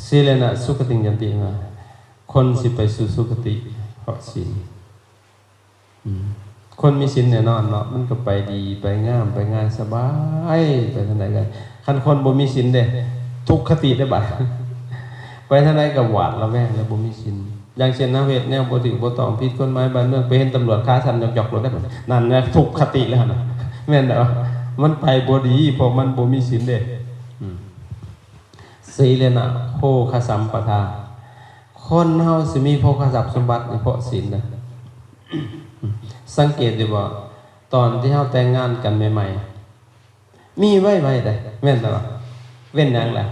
ສີເລນະສຸຄະຕິງຍັນຕິ ນະ ຄົນຊິໄປສູ່ສຸຄະຕິເພາະສິນ. ອືມ ຄົນມີສິນແນ່ນອນເນາະ ມັນກໍໄປດີ ໄປງາມ ໄປງ່າຍ ສະບາຍ ໄປທາງໃດກໍ. ຄັນຄົນບໍ່ມີສິນເດ້ ທຸກຄະຕິເດ້ບາດ ໄປທາງໃດກໍຫວາດລະແວງ ແລ້ວບໍ່ມີສິນ. ຢ່າງເຊັ່ນ ເຮົາເຮັດແນວບໍ່ຖືກບໍ່ຕ້ອງ ຜິດກົດໝາຍບ້ານເມືອງ ໄປເຫັນຕຳຫຼວດຂາສັ່ນຢອກໆໂລດເດ້ ນັ້ນແຫຼະທຸກຄະຕິແລ້ວນະ ແມ່ນເນາະ. ມັນໄປບໍ່ດີ ເພາະມັນບໍ່ມີສິນເດ້. ອືມ ສີເລນະໂພຄະສຳປະທາ ຄົນເຮົາຊິມີໂພຄະຊັບສົມບັດນີ້ເພາະສິນນະ. ສັງເກດຢູ່ບໍ່ ຕອນທີ່ເຮົາແຕ່ງງານກັນໃໝ່ໆ ມີໄວໆເດ້ ແມ່ນບໍ່? ເປັນຫຍັງລະ?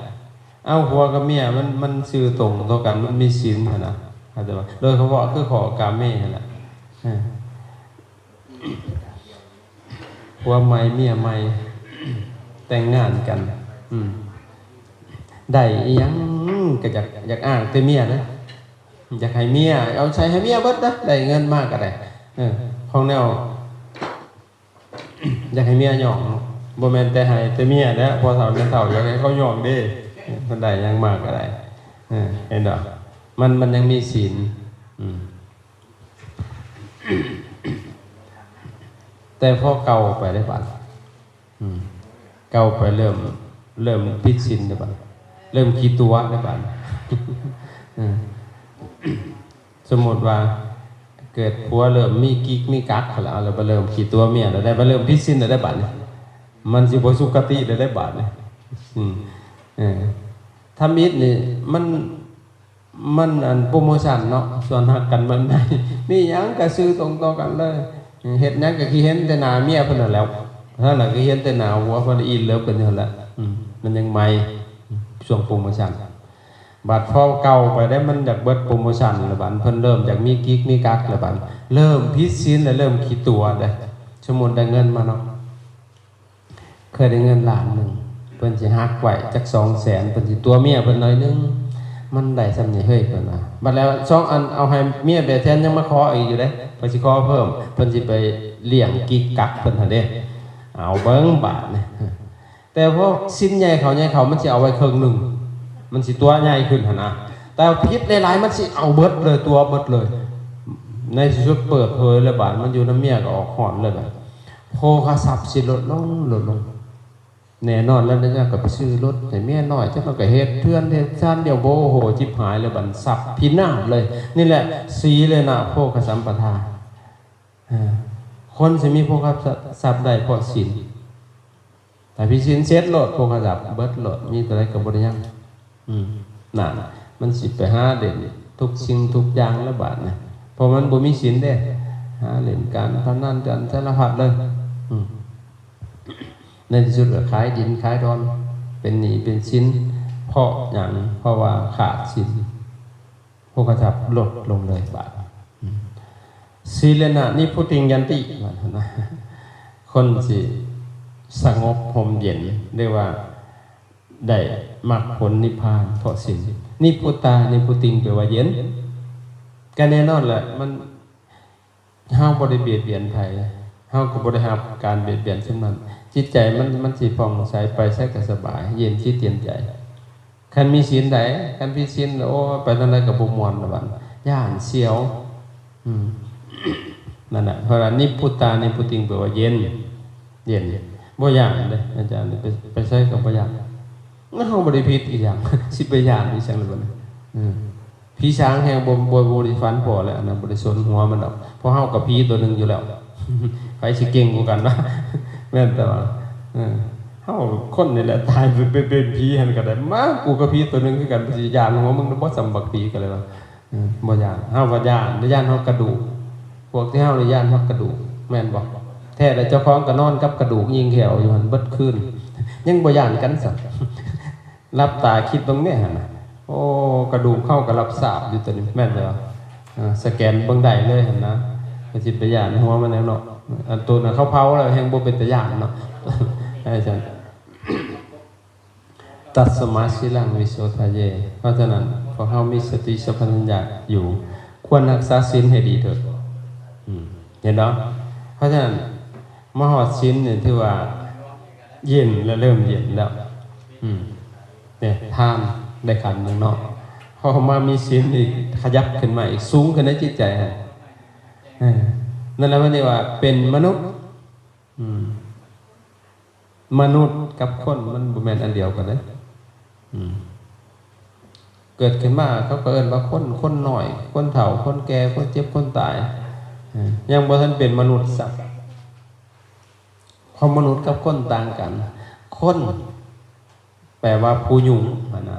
ເອົາ ຜົວກັບເມຍມັນ ມັນຊື່ຕົງຕໍ່ກັນ ມັນມີສິນຫັ້ນນະ ເຂົ້າໃຈບໍ່? ໂດຍສະເພາະຄືຂໍ້ກາເມຫັ້ນລະ ເອີ ຜົວໃໝ່ເມຍໃໝ່ ແຕ່ງງານກັນ ອືມ ໄດ້ອີ່ຫຍັງກໍຢາກ ຢາກອ້າງແຕ່ເມຍເດ້ ຢາກໃຫ້ເມຍ ເອົາໃສ່ໃຫ້ເມຍເບິດນະ ໄດ້ເງິນມາກໍໄດ້ ເອີ ຂອງແນວ ຢາກໃຫ້ເມຍຍ້ອງ ບໍ່ແມ່ນແຕ່ໃຫ້ແຕ່ເມຍແຫຼະ ພໍ່ເຖົ້າແມ່ເຖົ້າຢາກໃຫ້ເຂົາຍ້ອງເດ້ ມັນໄດ້ຫຍັງມາກໍໄດ້ ເອີ ເຫັນບໍ່? ມັນ ມັນຍັງມີສິນ ອືມ ແຕ່ພໍເກົ່າໄປເດ້ບາດ ອືມ ເກົ່າໄປເລີ່ມ ເລີ່ມຜິດສິນເດ້ບາດ ເລີ່ມຂີ້ຕົວະເດ້ບາດ ເອີ ສົມມຸດວ່າ ເກີດຜົວເລີ່ມມີກິກມີກັກຫັ້ນແຫຼະ ແລ້ວໄປເລີ່ມຂີ້ຕົວະເມຍແລ້ວ ໄດ້ໄປເລີ່ມຜິດສິນແລ້ວເດ້ບາດນີ້ ມັນຊິບໍ່ສຸຄະຕິແລ້ວເດ້ບາດນີ້ ອືມ ເອີ ທຳອິດນີ້ມັນ ມັນອັນໂປຣໂມຊັນເນາະ ສ່ວນຮັກກັນເມືອງໃນ ມີຫຍັງກະຊື່ຕົງຕໍ່ກັນເລີຍ ເຮັດຫຍັງກະຂີ້ເຫັນແຕ່ໜ້າເມຍເພິ່ນຫັ້ນແຫຼ້ວ ນັ້ນລະ ຂີ້ເຫັນແຕ່ໜ້າຜົວເພິ່ນ ອິນເລີບກັນຢູ່ຫັ້ນແຫຼະ ອືມ ມັນຍັງໃໝ່ ຊ່ວງໂປຣໂມຊັນ ບາດພໍເກົ່າໄປໄດ້ ມັນຢາກເບິດໂປຣໂມຊັນແລ້ວ ບາດເພິ່ນເລີ່ມຢາກມີກິກມີກັກແລ້ວ ບາດເລີ່ມຜິດສິນແລ້ວ ເລີ່ມຂີ້ຕົວະເດ້ ສົມມຸດໄດ້ເງິນມາເນາະ ເຄີຍໄດ້ເງິນລ້ານໜຶ່ງ ເພິ່ນຊິຫັກໄວ້ຈັກສອງແສນ ເພິ່ນຊິຕົວະເມຍເພິ່ນໜ້ອຍໜຶ່ງ ມັນໄດ້ຊ່ຳນີ້ເຮີ້ຍ ເພິ່ນວ່າ ບາດແລ້ວສອງອັນ ເອົາໃຫ້ເມຍໄປແທນ ຍັງມາຂໍອີກຢູ່ເດ້ ເພິ່ນຊິຂໍເພີ່ມ ເພິ່ນຊິໄປລ້ຽງກິກກັກເພິ່ນຫັ້ນເດ້ ເອົາເບິ່ງບາດນີ້ ແຕ່ພໍສິນໃຫຍ່ເຂົ້າ ໃຫຍ່ເຂົ້າ ມັນຊິເອົາໄວ້ເຄິ່ງໜຶ່ງ ມັນຊິຕົວະໃຫຍ່ຂຶ້ນຫັ້ນນະ ແຕ່ຜິດຫຼາຍໆ ມັນຊິເອົາເບິດເລີຍ ຕົວະເບິດເລີຍ ໃນທີ່ສຸດເປີດເຜີຍເລີຍ ບາດມັນຢູ່ນຳເມຍກໍອອກຮ້ອນເລີຍ ບາດໂພຄະຊັບຊິລົດລົງ ລົດລົງ ແນ່ນອນແລ້ວ ຈັກໜ້ອຍກໍໄປຊື້ລົດໃຫ້ເມຍນ້ອຍ ຈັກໜ້ອຍກໍເຮັດເຮືອນເຮັດຊານ ດຽວໂອ້ໂຫ ຈິບຫາຍເລີຍ ບາດຊັບພິນາດເລີຍ ນີ້ແຫຼະ ສີເລນະໂພຄະສຳປະທາ ເອີ ຄົນຊິມີໂພຄະຊັບໄດ້ເພາະສິນ ຖ້າຜິດສິນເສັດໂລດ ໂພຄະຊັບເບິດໂລດ ມີເທົ່າໃດກໍບໍ່ໄດ້ຫຍັງ ອືມ ນັ້ນ ມັນຊິໄປຫາເຫຼັ້ນທຸກສິ່ງທຸກຢ່າງລະບາດນີ້ ເພາະມັນບໍ່ມີສິນເດ້ ຫາຫຼິ້ນການພະນັນກັນສາລະພັດເລີຍ. ອືມ ໃນທີ່ສຸດກໍຂາຍດິນຂາຍດອນ ເປັນໜີ້ເປັນສິນ. ເພາະຫຍັງ? ເພາະວ່າຂາດສິນ ໂພຄະຊັບລົດລົງເລີຍບາດ. ອືມ ສີເລນະນິບພຸຕິງຍັນຕິ ວ່າຊັ້ນນະ ຄົນທີ່ສະຫງົບຮົ່ມເຢັນ ຫຼືວ່າໄດ້ມັກຜົນນິບພານເພາະສິນ. ນິບພຸຕານິບພຸຕິງ ແປວ່າເຢັນ. ກໍແນ່ນອນແຫຼະ ມັນ ເຮົາບໍ່ໄດ້ບຽດບຽນໃຜ ເຮົາກໍບໍ່ໄດ້ຮັບການບຽດບຽນສ່ຳນັ້ນ. ຈິດໃຈມັນ ມັນຊິຜ່ອງໃສ ໄປໃສກໍສະບາຍ ເຢັນຈິດເຢັນໃຈ. ຄັນມີສິນໃດ ຄັນຜິດສິນ ໂອ້ຍ ໄປທາງໃດກໍບໍ່ມ່ວນລະບັດ ຢ້ານສຽວ. ອືມ ນັ້ນແຫຼະ ເພາະວ່ານິບພຸຕານິບພຸຕິງ ແປວ່າເຢັນ ເຢັນ ບໍ່ຢ້ານເດ້ອາຈານ. ໄປ ໄປໃສກໍບໍ່ຢ້ານ ເຮົາບໍ່ໄດ້ຜິດອີຫຍັງ ຊິໄປຢ້ານອີຫຍັງລະບັດນີ້. ອືມ ຜີສາງແຮງບໍ່ ບໍ່ ບໍ່ໄດ້ຝັນພໍແລ້ວ ອັນນັ້ນບໍ່ໄດ້ສົນຫົວມັນດອກ ເພາະເຮົາກໍຜີຕົວໜຶ່ງຢູ່ແລ້ວ ໃຜຊິເກັ່ງກວ່າກັນວະ? ແມ່ນແຕ່ວ່າ ເອີ ເຮົາຄົນນີ້ແຫຼະ ຕາຍໄປເປັນຜີຫັ້ນກໍໄດ້. ມາ ກູກໍຜີຕົວໜຶ່ງຄືກັນ ຊິຢ້ານຫົວມຶງບໍ່ ສ່ຳບັກຜີກໍເລີຍວ່າ. ເອີ ບໍ່ຢ້ານ ເຮົາວ່າຢ້ານ ຢ້ານຮອດກະດູກ. ພວກທີ່ເຮົານີ້ຢ້ານຮອດກະດູກ ແມ່ນບໍ່? ແທ້ແລ້ວເຈົ້າຂອງກໍນອນກັບກະດູກຍິງແຂ້ວຢູ່ຫັ້ນເບິດຄືນ ຍັງບໍ່ຢ້ານກັນຊ້ຳ. ຫຼັບຕາຄິດເບິ່ງແດ່ຫັ້ນນະ ໂອ້ ກະດູກເຮົາກໍຮັບຊາບຢູ່ຕົວນີ້ ແມ່ນບໍ່? ເອີ ສະແກນເບິ່ງໄດ້ເລີຍຫັ້ນນະ ກໍຊິໄປຢ້ານຫົວມັນແນວເນາະ. ອັນໂຕນັ້ນເຂົາເຜົາແລ້ວແຮ່ງບໍ່ເປັນຕາຢ້ານເນາະ ໃຫ້ຊັ້ນ. ຕັດສະມາສີລັງວິໂສທະເຍ ເພາະສະນັ້ນ ພວກເຮົາມີສະຕິສຳປະຊັນຍະຢູ່ ຄວນຮັກສາສິນໃຫ້ດີເຖີດ. ອືມ ເຫັນບໍ່? ເພາະສະນັ້ນ ມາຮອດສິນນີ້ຖືວ່າເຢັນແລ້ວ ເລີ່ມເຢັນແລ້ວ. ອືມ ນີ້ ທານໄດ້ຂັ້ນໜຶ່ງເນາະ ພໍມາມີສິນອີກ ຂະຫຍັບຂຶ້ນມາອີກ ສູງຂຶ້ນໃນຈິດໃຈຫັ້ນ. ເອີ ນັ້ນແຫຼະ ເພິ່ນເອີ້ນວ່າເປັນມະນຸດ. ອືມ ມະນຸດກັບຄົນມັນບໍ່ແມ່ນອັນດຽວກັນເດ້. ອືມ ເກີດຂຶ້ນມາເຂົາກໍເອີ້ນວ່າຄົນ ຄົນນ້ອຍ ຄົນເຖົ້າ ຄົນແກ່ ຄົນເຈັບ ຄົນຕາຍ ເອີ ຍັງບໍ່ທັນເປັນມະນຸດຊ້ຳ. ເພາະມະນຸດກັບຄົນຕ່າງກັນ ຄົນ ແປວ່າຜູ້ຫຍຸ້ງຫັ້ນນະ.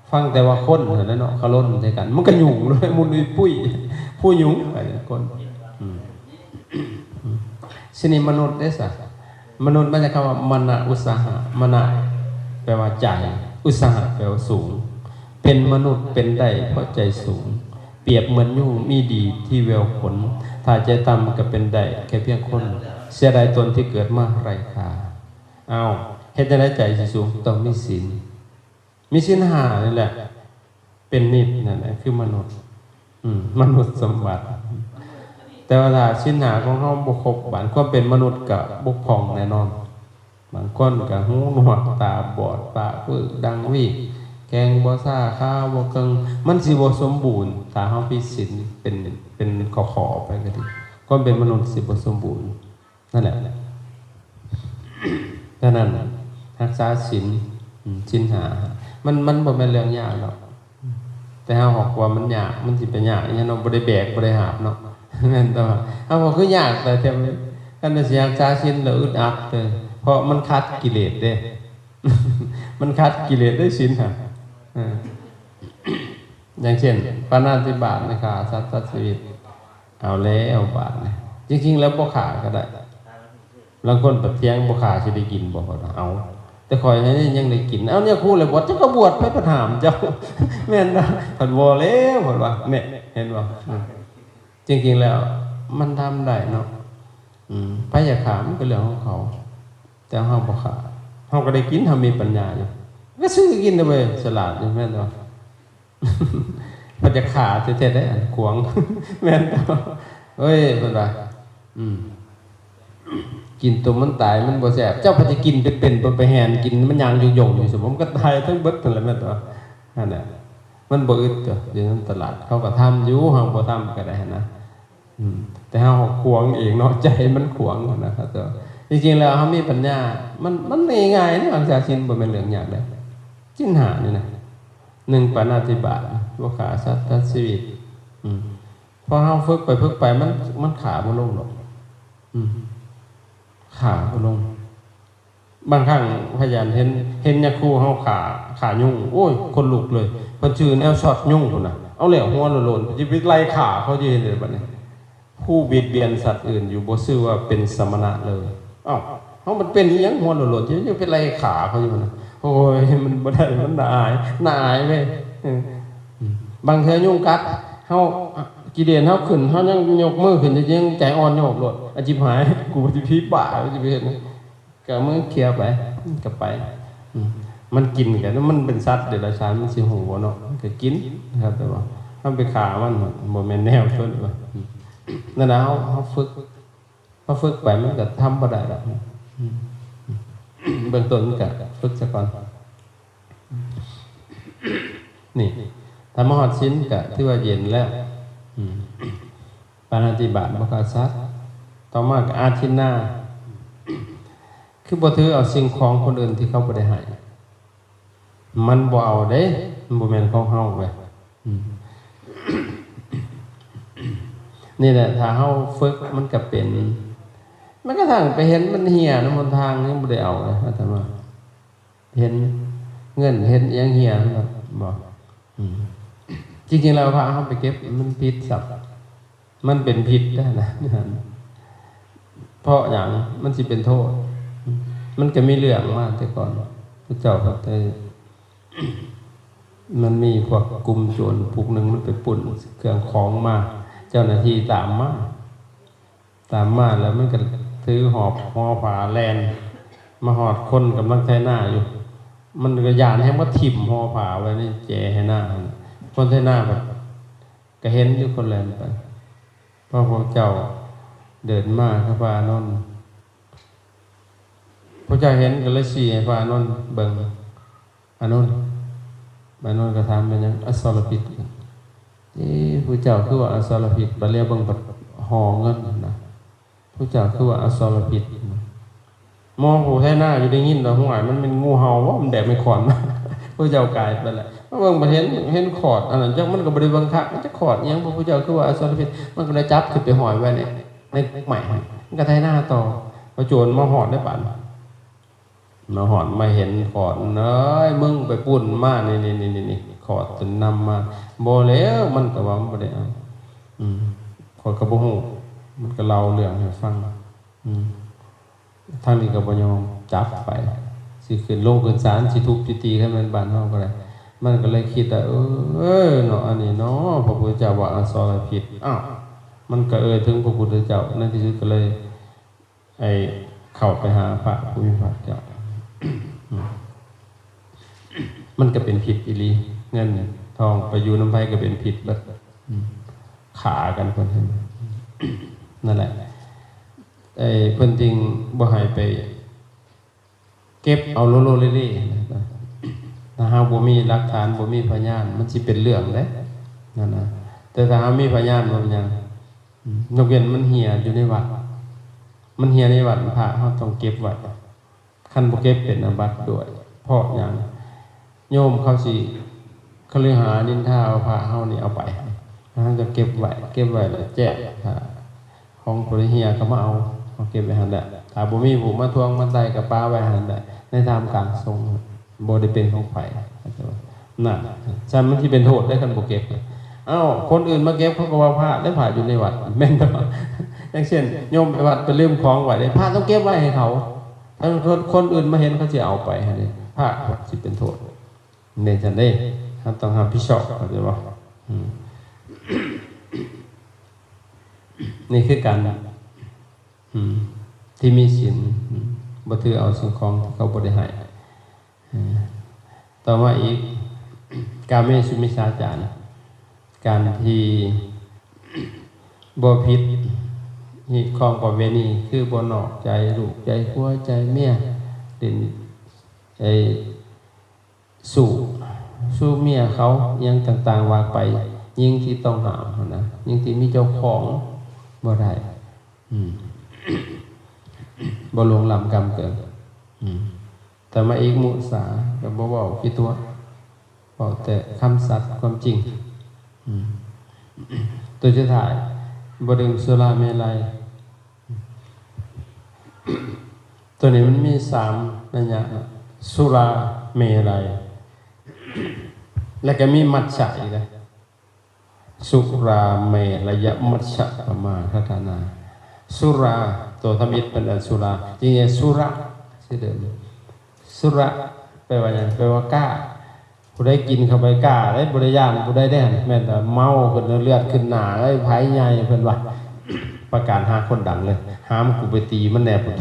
ຟັງແຕ່ວ່າຄົນຫັ້ນແຫຼະເນາະ ຄະລົນໃສ່ກັນ ມັນກໍຫຍຸ້ງເລີຍ ມຸນອຸຍປຸ້ຍ ຜູ້ຫຍຸ້ງ ອັນນີ້ຄົນ. ອືມ ຊິນີ້ມະນຸດເດ້ຊະ ມະນຸດມາຈາກຄຳວ່າມະນະອຸດສາຫະ ມະນະແປວ່າໃຈ ອຸດສາຫະແປວ່າສູງ. ເປັນມະນຸດເປັນໄດ້ເພາະໃຈສູງ ປຽບເໝືອນຍຸງມີດີທີ່ແວວຂົນ ຖ້າໃຈຕ່ຳກໍເປັນໄດ້ແຄ່ພຽງຄົນ ເສຍດາຍຕົນທີ່ເກີດມາໄຮ້ຄ່າ. ອ້າວ ເຮັດຈັ່ງໃດໃຈຊິສູງ? ຕ້ອງມີສິນ ມີສິນຫ້ານີ້ແຫຼະ ເປັນນິບ ນັ້ນແຫຼະຄືມະນຸດ. ອືມ ມະນຸດສົມບັດ. ແຕ່ວ່າຖ້າສິນຫ້າຂອງເຮົາບໍ່ຄົບ ບາດຄວາມເປັນມະນຸດກໍບົກຜ່ອງແນ່ນອນ. ບາງຄົນກໍຫູໜວກຕາບອດ ປາກວືກດັງວີກ ແຂ້ງບໍ່ຊາ ຂາບໍ່ເຄິ່ງ ມັນຊິບໍ່ສົມບູນ. ຖ້າເຮົາຜິດສິນເປັນ ເປັນຂໍ້ໆໄປກໍດີ ຄວາມເປັນມະນຸດຊິບໍ່ສົມບູນ. ນັ້ນແຫຼະ ສະນັ້ນ ຮັກສາສິນ ອືມ ສິນຫ້າ ມັນ ມັນບໍ່ແມ່ນເລື່ອງຍາກດອກ ແຕ່ເຮົາຫາກວ່າມັນຍາກ ມັນຊິໄປຍາກອີຫຍັງເນາະ ບໍ່ໄດ້ແບກ ບໍ່ໄດ້ຫາບເນາະ ແມ່ນແຕ່ວ່າ ເຮົາກໍຄືຍາກແຕ່ ແຕ່ ຄັນວ່າຊິຮັກສາສິນແລ້ວອຶດອັດເດີ ເພາະມັນຂັດກິເລດເດ້ ມັນຂັດກິເລດເດ້ສິນຫັ້ນ ເອີ ຢ່າງເຊັ່ນ ປານາຕິບາດ ໃນຂ້າສັດຕັດຊີວິດ ເອົາແລ້ວບາດນີ້ ຈິງໆແລ້ວບໍ່ຂ້າກໍໄດ້ ລາງຄົນປະທ້ວງ ບໍ່ຂ້າຊິໄດ້ກິນບໍ່? ເພິ່ນວ່າ ເອົາ ແຕ່ຂ້ອຍນີ້ຍັງໄດ້ກິນ. ເອົາ ຍາຄູແລ້ວບວດ ເຈົ້າກໍບວດ ໃຜປະຖາມເຈົ້າ? ແມ່ນນະ ເພິ່ນບໍ່ແລ້ວ ເພິ່ນວ່າ ແນ່ ເຫັນບໍ່? ອືມ ຈິງໆແລ້ວມັນທຳໄດ້ເນາະ. ອືມ ໃຜຢາກຂ້າມັນກໍເລື່ອງຂອງເຂົາ ແຕ່ເຮົາບໍ່ຂ້າ ເຮົາກໍໄດ້ກິນ ເຮົາມີປັນຍາຢູ່ ກໍຊື້ກິນເດ້ເວີຍ ສະຫຼາດຢູ່ ແມ່ນບໍ່? ເພິ່ນຈະຂ້າແທ້ໆໄດ໋ ອັນຂວາງ ແມ່ນບໍ່? ເອີຍ ເພິ່ນວ່າ ອືມ ກິນຕົວມັນຕາຍມັນບໍ່ແຊບ ເຈົ້າພັດຈະກິນເປັນໆ ໄປແຫ່ນກິນ ມັນຍ່າງຢົງໆຢູ່ ສົມມຸດມັນກໍຕາຍທັງເບິດຫັ້ນແຫຼະ ແມ່ນບໍ່? ຫັ້ນນະ ມັນບໍ່ອຶດຕົວະ ຢູ່ນຳຕະຫຼາດ ເຂົາກໍທຳຢູ່ ເຮົາບໍ່ທຳກໍໄດ້ຫັ້ນນະ. ອືມ ແຕ່ເຮົາຂວາງເອງເນາະ ໃຈມັນຂວາງຫັ້ນນະ ເຂົາເຈົ້າ. ຈິງໆແລ້ວເຮົາມີປັນຍາ ມັນ ມັນງ່າຍໆເນາະ ຮັກສາສິນບໍ່ແມ່ນເລື່ອງຍາກເດ້ ສິນຫ້ານີ້ນະ. ໜຶ່ງ ປານາຕິບາດ ບໍ່ຂ້າສັດຕັດຊີວິດ. ອືມ ພໍເຮົາຝຶກໄປຝຶກໄປ ມັນ ມັນຂ້າບໍ່ລົງດອກ. ອືມ ຂ້າບໍ່ລົງ. ບາງຄັ້ງພະຍານເຫັນ ເຫັນຍາຄູເຮົາຂ້າ ຂ້າຍຸງ ໂອ້ຍ ຂົນລຸກເລີຍ ເພິ່ນຊື່ແນວຊັອດຍຸງພຸ້ນນະ. ເອົາແລ້ວ ຫົວໂລ້ນໆ ຊິໄປໄລ່ຂ້າເຂົາຢູ່ເຮັດໃດບັດນີ້? ຜູ້ບຽດບຽນສັດອື່ນຢູ່ ບໍ່ຊື່ວ່າເປັນສະມະນະເລີຍ. ເອົ້າ ເຮົາມັນເປັນອີ່ຫຍັງ ຫົວໂລ້ນໆ ຊິໄປໄລ່ຂ້າເຂົາຢູ່ຫັ້ນນະ? ໂອ້ຍ ມັນບໍ່ໄດ້ ມັນໜ້າອາຍ ໜ້າອາຍເວີຍ. ເອີ ບາງເທື່ອຍຸງກັດເຮົາ ກິເລດເຮົາຂຶ້ນ ເຮົາຍັງຍົກມືຂຶ້ນ ຍັງໃຈອ່ອນໂຍບໂລດ. ອາ ຈິບຫາຍ ກູຊິຜີບ້າ ຊິໄປເຮັດຫຍັງ? ກໍເມືອເຄຍໄປ ກໍໄປ. ອືມ ມັນກິນກັນ ມັນເປັນສັດເດຍລະສານ ມັນຊິຮູ້ບໍ່ເນາະ? ມັນກໍກິນນະ ແຕ່ວ່າເຮົາໄປຂ້າມັນ ບໍ່ແມ່ນແນວຊົນວ່າ. ອືມ ນັ້ນນະ ເຮົາ ເຮົາຝຶກ ເຮົາຝຶກໄປ ມັນກໍທຳບໍ່ໄດ້ດອກ. ອືມ ເບື້ອງຕົ້ນມັນກໍຝຶກຊະກ່ອນ. ນີ້ ຖ້າມາຮອດສິນກໍຖືວ່າເຢັນແລ້ວ. ອືມ ປານາຕິບາດບໍ່ຂ້າສັດ. ຕໍ່ມາກໍອາທິນນາ ຄືບໍ່ຖືເອົາສິ່ງຂອງຄົນອື່ນທີ່ເຂົາບໍ່ໄດ້ໃຫ້. ມັນບໍ່ເອົາເດ້ ມັນບໍ່ແມ່ນຂອງເຮົາເວີຍ. ອືມ ນີ້ແຫຼະ ຖ້າເຮົາຝຶກມັນກໍເປັນ. ແມ້ກະທັ່ງໄປເຫັນມັນເຫຍນຳຫົນທາງ ຍັງບໍ່ໄດ້ເອົາເລີຍ ອາດຕະມາ. ເຫັນເງິນເຫັນອີ່ຫຍັງເຫຍແມ່ນບໍ່? ອືມ ຈິງໆແລ້ວພາເຮົາໄປເກັບມັນຜິດສັບ ມັນເປັນຜິດນະ. ເພາະຫຍັງມັນຊິເປັນໂທດ? ມັນກໍມີເລື່ອງມາແຕ່ກ່ອນ ພະເຈົ້າກໍໄດ້ ມັນມີພວກກຸ່ມໂຈນພວກໜຶ່ງ ມັນໄປປຸ້ນເຄື່ອງຂອງມາ ເຈົ້າໜ້າທີ່ຕາມມາ ຕາມມາແລ້ວມັນກໍຖືຫອບຫໍ່ຜ້າແລ່ນມາຮອດຄົນກຳລັງໄຖນາຢູ່ ມັນກໍຢ້ານແຮງ ມາຖິ້ມຫໍ່ຜ້າໄວ້ໃນແຈໄຖນາຫັ້ນ. ຄົນໄຖນາບັດກໍເຫັນຢູ່ ຄົນແລ່ນໄປ. ພໍພວກເຈົ້າເດີນມາກັບພະອານົນ ພວກເຈົ້າເຫັນກໍເລີຍຊີ້ໃຫ້ພະອານົນເບິ່ງ. ອານົນ ອານົນກໍຖາມ ແມ່ນຫຍັງ? ອະສອລະພິດ. ເອ ຜູ້ເຈົ້າຄືວ່າອະສອລະພິດ? ບັດລຽວເບິ່ງບັດຫໍ່ເງິນນະ ຜູ້ເຈົ້າຄືວ່າອະສອລະພິດ? ໝໍຜູ້ໄຖນາຢູ່ໄດ້ຍິນວ່າ ຫ້ວຍ ມັນແມ່ນງູເຫົ່າບໍ? ມັນແບບໄມ້ຂອນ ຜູ້ເຈົ້າກາຍໄປແລ້ວ ມາເບິ່ງບັດເຫັນ ເຫັນຂອດອັນນັ້ນ ຈັກມັນກໍບໍ່ໄດ້ເບິ່ງຄັກ ມັນຈະຂອດອີ່ຫຍັງ ພວກຜູ້ເຈົ້າຄືວ່າອະສອລະພິດ? ມັນກໍເລີຍຈັບຂຶ້ນໄປຫ້ອຍໄວ້ໃນ ໃນໄມ້ ມັນກໍໄຖນາຕໍ່. ພໍໂຈນມາຮອດໃນບາດ ມາຮອດມາເຫັນຂອດ ເອີຍ ມຶງໄປປຸ້ນມາ ນີ້ໆໆ ຂອດຈົນນຳມາ. ບໍ່ແລ້ວ ມັນກໍວ່າມັນບໍ່ໄດ້ເອົາ. ອືມ ຂ້ອຍກໍບໍ່ຮູ້ ມັນກໍເລົ່າເລື່ອງໃຫ້ຟັງ. ອືມ ທາງນີ້ກໍບໍ່ຍອມ ຈັບໄປ ຊິຂຶ້ນລົງຂຶ້ນສານ ຊິທຸບຊິຕີ ຄັນແມ່ນບ້ານເຮົາກໍໄດ້. ມັນກໍເລີຍຄິດວ່າ ເອີ ເນາະ ອັນນີ້ເນາະ ພະພຸດທະເຈົ້າວ່າອະສອລະພິດ. ອ້າວ ມັນກໍເອີ່ຍເຖິງພະພຸດທະເຈົ້າ ໃນທີ່ສຸດກໍເລີຍ ໄອ້ເຂົ້າໄປຫາພະຜູ້ມີພະພາກເຈົ້າ ມັນກໍເປັນພິດອີ່ຫຼີ ເງິນທອງໄປຢູ່ນຳໃຜກໍເປັນພິດເບິດ ອືມ ຂ້າກັນເພິ່ນຫັ້ນ. ນັ້ນແຫຼະ ໄອ້ເພິ່ນຈຶ່ງບໍ່ໃຫ້ໄປເກັບເອົາໂລໂລເລໆ ນະ. ຖ້າເຮົາບໍ່ມີຫຼັກຖານ ບໍ່ມີພະຍານ ມັນຊິເປັນເລື່ອງເດ້ ນັ້ນນະ. ແຕ່ຖ້າເຮົາມີພະຍານ ບໍ່ເປັນຫຍັງ. ອືມ ຍົກເວັ້ນມັນເຫຍຢູ່ໃນວັດ ມັນເຫຍໃນວັດ ພະເຮົາຕ້ອງເກັບໄວ້ ຄັນບໍ່ເກັບເປັນອາບັດດ້ວຍ. ເພາະຫຍັງ? ໂຍມເຂົາຊິຄະລືຫານິນທາວ່າພະເຮົານີ້ເອົາໄປ ເຮົາຕ້ອງເກັບໄວ້ ເກັບໄວ້ແລ້ວແຈ້ງ ຖ້າຂອງຜູ້ໃດເຫຍກໍມາເອົາ ເຮົາເກັບໄວ້ຫັ້ນແຫຼະ. ຖ້າບໍ່ມີຜູ້ມາທວງມາໄຕ່ກໍປະໄວ້ຫັ້ນແຫຼະ ໃນທ່າມກາງສົງ ບໍ່ໄດ້ເປັນຂອງໃຜ ນະ. ຊັ້ນມັນຊິເປັນໂທດເດ້ ຄັນບໍ່ເກັບ. ອ້າວ ຄົນອື່ນມາເກັບ ເຂົາກໍວ່າພະເດ້ ພະຢູ່ໃນວັດ ແມ່ນບໍ່? ຢ່າງເຊັ່ນ ໂຍມໄປວັດໄປລືມຂອງໄວ້ເດ້ ພະຕ້ອງເກັບໄວ້ໃຫ້ເຂົາ. ຖ້າຄົນ ຄົນອື່ນມາເຫັນ ເຂົາຊິເອົາໄປຫັ້ນເດ້ ພະຊິເປັນໂທດ. ແມ່ນຊັ້ນເດ້ ເຮົາຕ້ອງຮັບຜິດຊອບ ເຂົ້າໃຈບໍ່? ອືມ ນີ້ຄືການ ອືມ ທີ່ມີສິນ ອືມ ບໍ່ຖືເອົາສິ່ງຂອງທີ່ເຂົາບໍ່ໄດ້ໃຫ້. ອືມ ຕໍ່ມາອີກ ກາເມສຸມິດສາຈານ ການທີ່ບໍ່ຜິດຮີດຄອງປະເວນີ ຄືບໍ່ນອກໃຈລູກໃຈຜົວໃຈເມຍ ຫຼິ້ນ ໄອ້ ຊູ້ ຊູ້ເມຍເຂົາ ອີ່ຫຍັງຕ່າງໆວ່າໄປ. ຍິງທີ່ຕ້ອງຫ້າມຫັ້ນນະ ຍິງທີ່ມີເຈົ້າຂອງບໍ່ໄດ້. ອືມ ບໍ່ລ່ວງລ້ຳກ້ຳເກີນ. ອືມ ຕໍ່ມາອີກ ມຸສາ ກໍບໍ່ເວົ້າຂີ້ຕົວະ ເວົ້າແຕ່ຄຳສັດຄວາມຈິງ. ອືມ ຕົວສຸດທ້າຍ ບໍ່ດື່ມສຸລາເມໄລ. ຕົວນີ້ມັນມີສາມໄລຍະ ສຸລາເມໄລ ແລ້ວກໍມີມັດສະອີກເດ້. ສຸຣາເມລະຍະມັດຊະປະມາທະຖານາ. ສຸຣາ ຕົວທຳອິດເປັນອັນສຸລາ ຈິງໆ ສຸຣະຊື່ເດີມ. ສຸຣະແປວ່າຫຍັງ? ແປວ່າກ້າ. ຜູ້ໃດກິນເຂົ້າໄປກ້າເດ້ ບໍ່ໄດ້ຢ້ານຜູ້ໃດເດ້ ແມ່ນແຕ່ເມົາຂຶ້ນເລືອດຂຶ້ນໜ້າເອີຍ ໃຜໃຫຍ່ເພິ່ນວ່າ. ປະກາດຫາຄົນດັງເລີຍ ຫາມກູໄປຕີມັນແດ່ພຸ້ນ.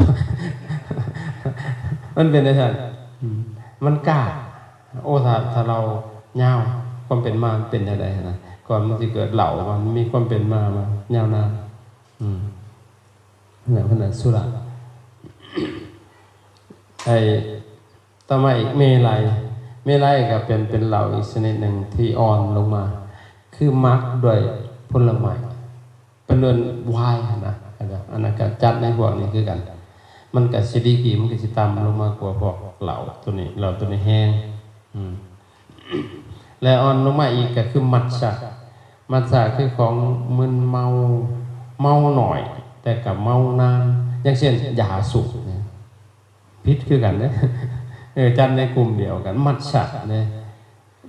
ມັນເປັນຈັ່ງຊັ້ນ ອືມ ມັນກ້າ. ໂອ້ ຖ້າ ຖ້າເລົ່າຍາວ ຄວາມເປັນມາມັນເປັນແນວໃດຫັ້ນນະ ກ່ອນມັນຊິເກີດເລົ່າ ມັນມີຄວາມເປັນມາມາຍາວນານ. ອືມ ນັ້ນແຫຼະ ເພິ່ນວ່າສຸຣະ. ໄອ້ ຕໍ່ມາອີກ ເມໄລ. ເມໄລກໍເປັນ ເປັນເຫຼົ້າອີກຊະນິດໜຶ່ງທີ່ອ່ອນລົງມາ ຄືໝັກດ້ວຍຜົນລະໄມ້ ເພິ່ນເອີ້ນໄວນ໌ຫັ້ນນະ. ອັນນັ້ນກໍຈັດໃນພວກນີ້ຄືກັນ ມັນກໍຊິດີກຣີ ມັນກໍຊິຕ່ຳລົງມາກວ່າພວກເຫຼົ້າໂຕນີ້ ເຫຼົ້າໂຕນີ້ແຮງ. ອືມ ແລະອ່ອນລົງມາອີກກໍຄືມັດຊະ. ມັດຊະຄືຂອງມຶນເມົາ ເມົາໜ້ອຍ ແຕ່ກໍເມົານານ ຢ່າງເຊັ່ນຢາສູບນີ້ ຜິດຄືກັນເດ້. ເອີ ຈັດໃນກຸ່ມດຽວກັນ ມັດຊະເດ້.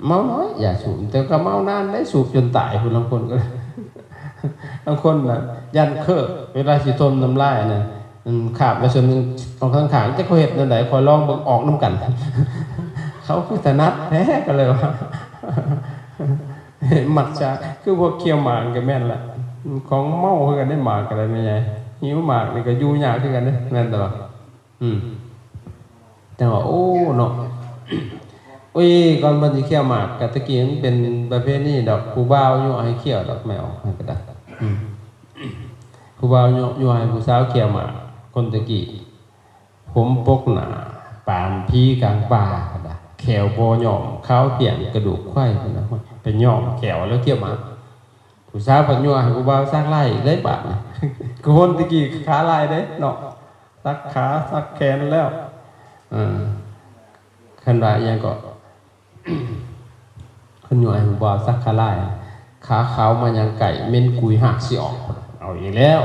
ເມົານ້ອຍຢາສູບ ແຕ່ກໍເມົານານໄດ້ ສູບຈົນຕາຍພຸ້ນ ລາງຄົນກໍ ລາງຄົນນະຢ້ານເຄີ ເວລາຊິຖົມນ້ຳລາຍນະ ອືມ ຄາບໄປສ່ວນໜຶ່ງອອກທາງຂ້າງ ຈັກເຂົາເຮັດແນວໃດ ຂ້ອຍລອງເບິ່ງອອກນຳກັນ. ເຂົາຄືຖະໜັດແທ້ ກໍເລີຍວ່າ ມັດຊະ ຄືພວກຂ້ຽວໝາກກໍແມ່ນລະ ຂອງເມົາຄືກັນເດ້. ໝາກກໍໄດ້ແມ່ໃຫຍ່ ຫິວໝາກນີ້ກໍຢູ່ຍາກຄືກັນເດ້ ແມ່ນແຕ່ວ່າ ອືມ ຈັ່ງວ່າ ໂອ້ ເນາະ ໂອ້ຍ ກ່ອນເພິ່ນຊິຂ້ຽວໝາກ ກະຕະກີ້ມັນເປັນປະເພນີດອກ ຜູ້ບ່າວຍົວະໃຫ້ຂ້ຽວດອກ ແມ່ອອກໃຫ້ກໍໄດ້. ອືມ ຜູ້ບ່າວຍົວະໃຫ້ຜູ້ສາວຂ້ຽວໝາກ ຄົນຕະກີ້ ຜົມປົກໜ້າປານຜີກາງປ່າ ແຂ້ວບໍ່ຍ້ອມ ຂາວກ້ຽງກະດູກຄວາຍ ເພິ່ນວ່າ ໄປຍ້ອມແຂ້ວແລ້ວຂ້ຽວໝາກ. ຜູ້ສາວເພິ່ນຍົວະໃຫ້ຜູ້ບ່າວສັກລາຍອີກເດ້ບາດນີ້. ຄືຄົນຕະກີ້ຂາລາຍເດ້ເນາະ ສັກຂາສັກແຂນແລ້ວ. ເອີ ຄັນວ່າອີ່ຫຍັງເກາະ ເພິ່ນຍົວະໃຫ້ຜູ້ບ່າວສັກຂາລາຍ ຂາຂາວມາຍ່າງໃກ້ ເໝັນກຸຍຮາກຊິອອກ. ເອົາອີກແລ້ວ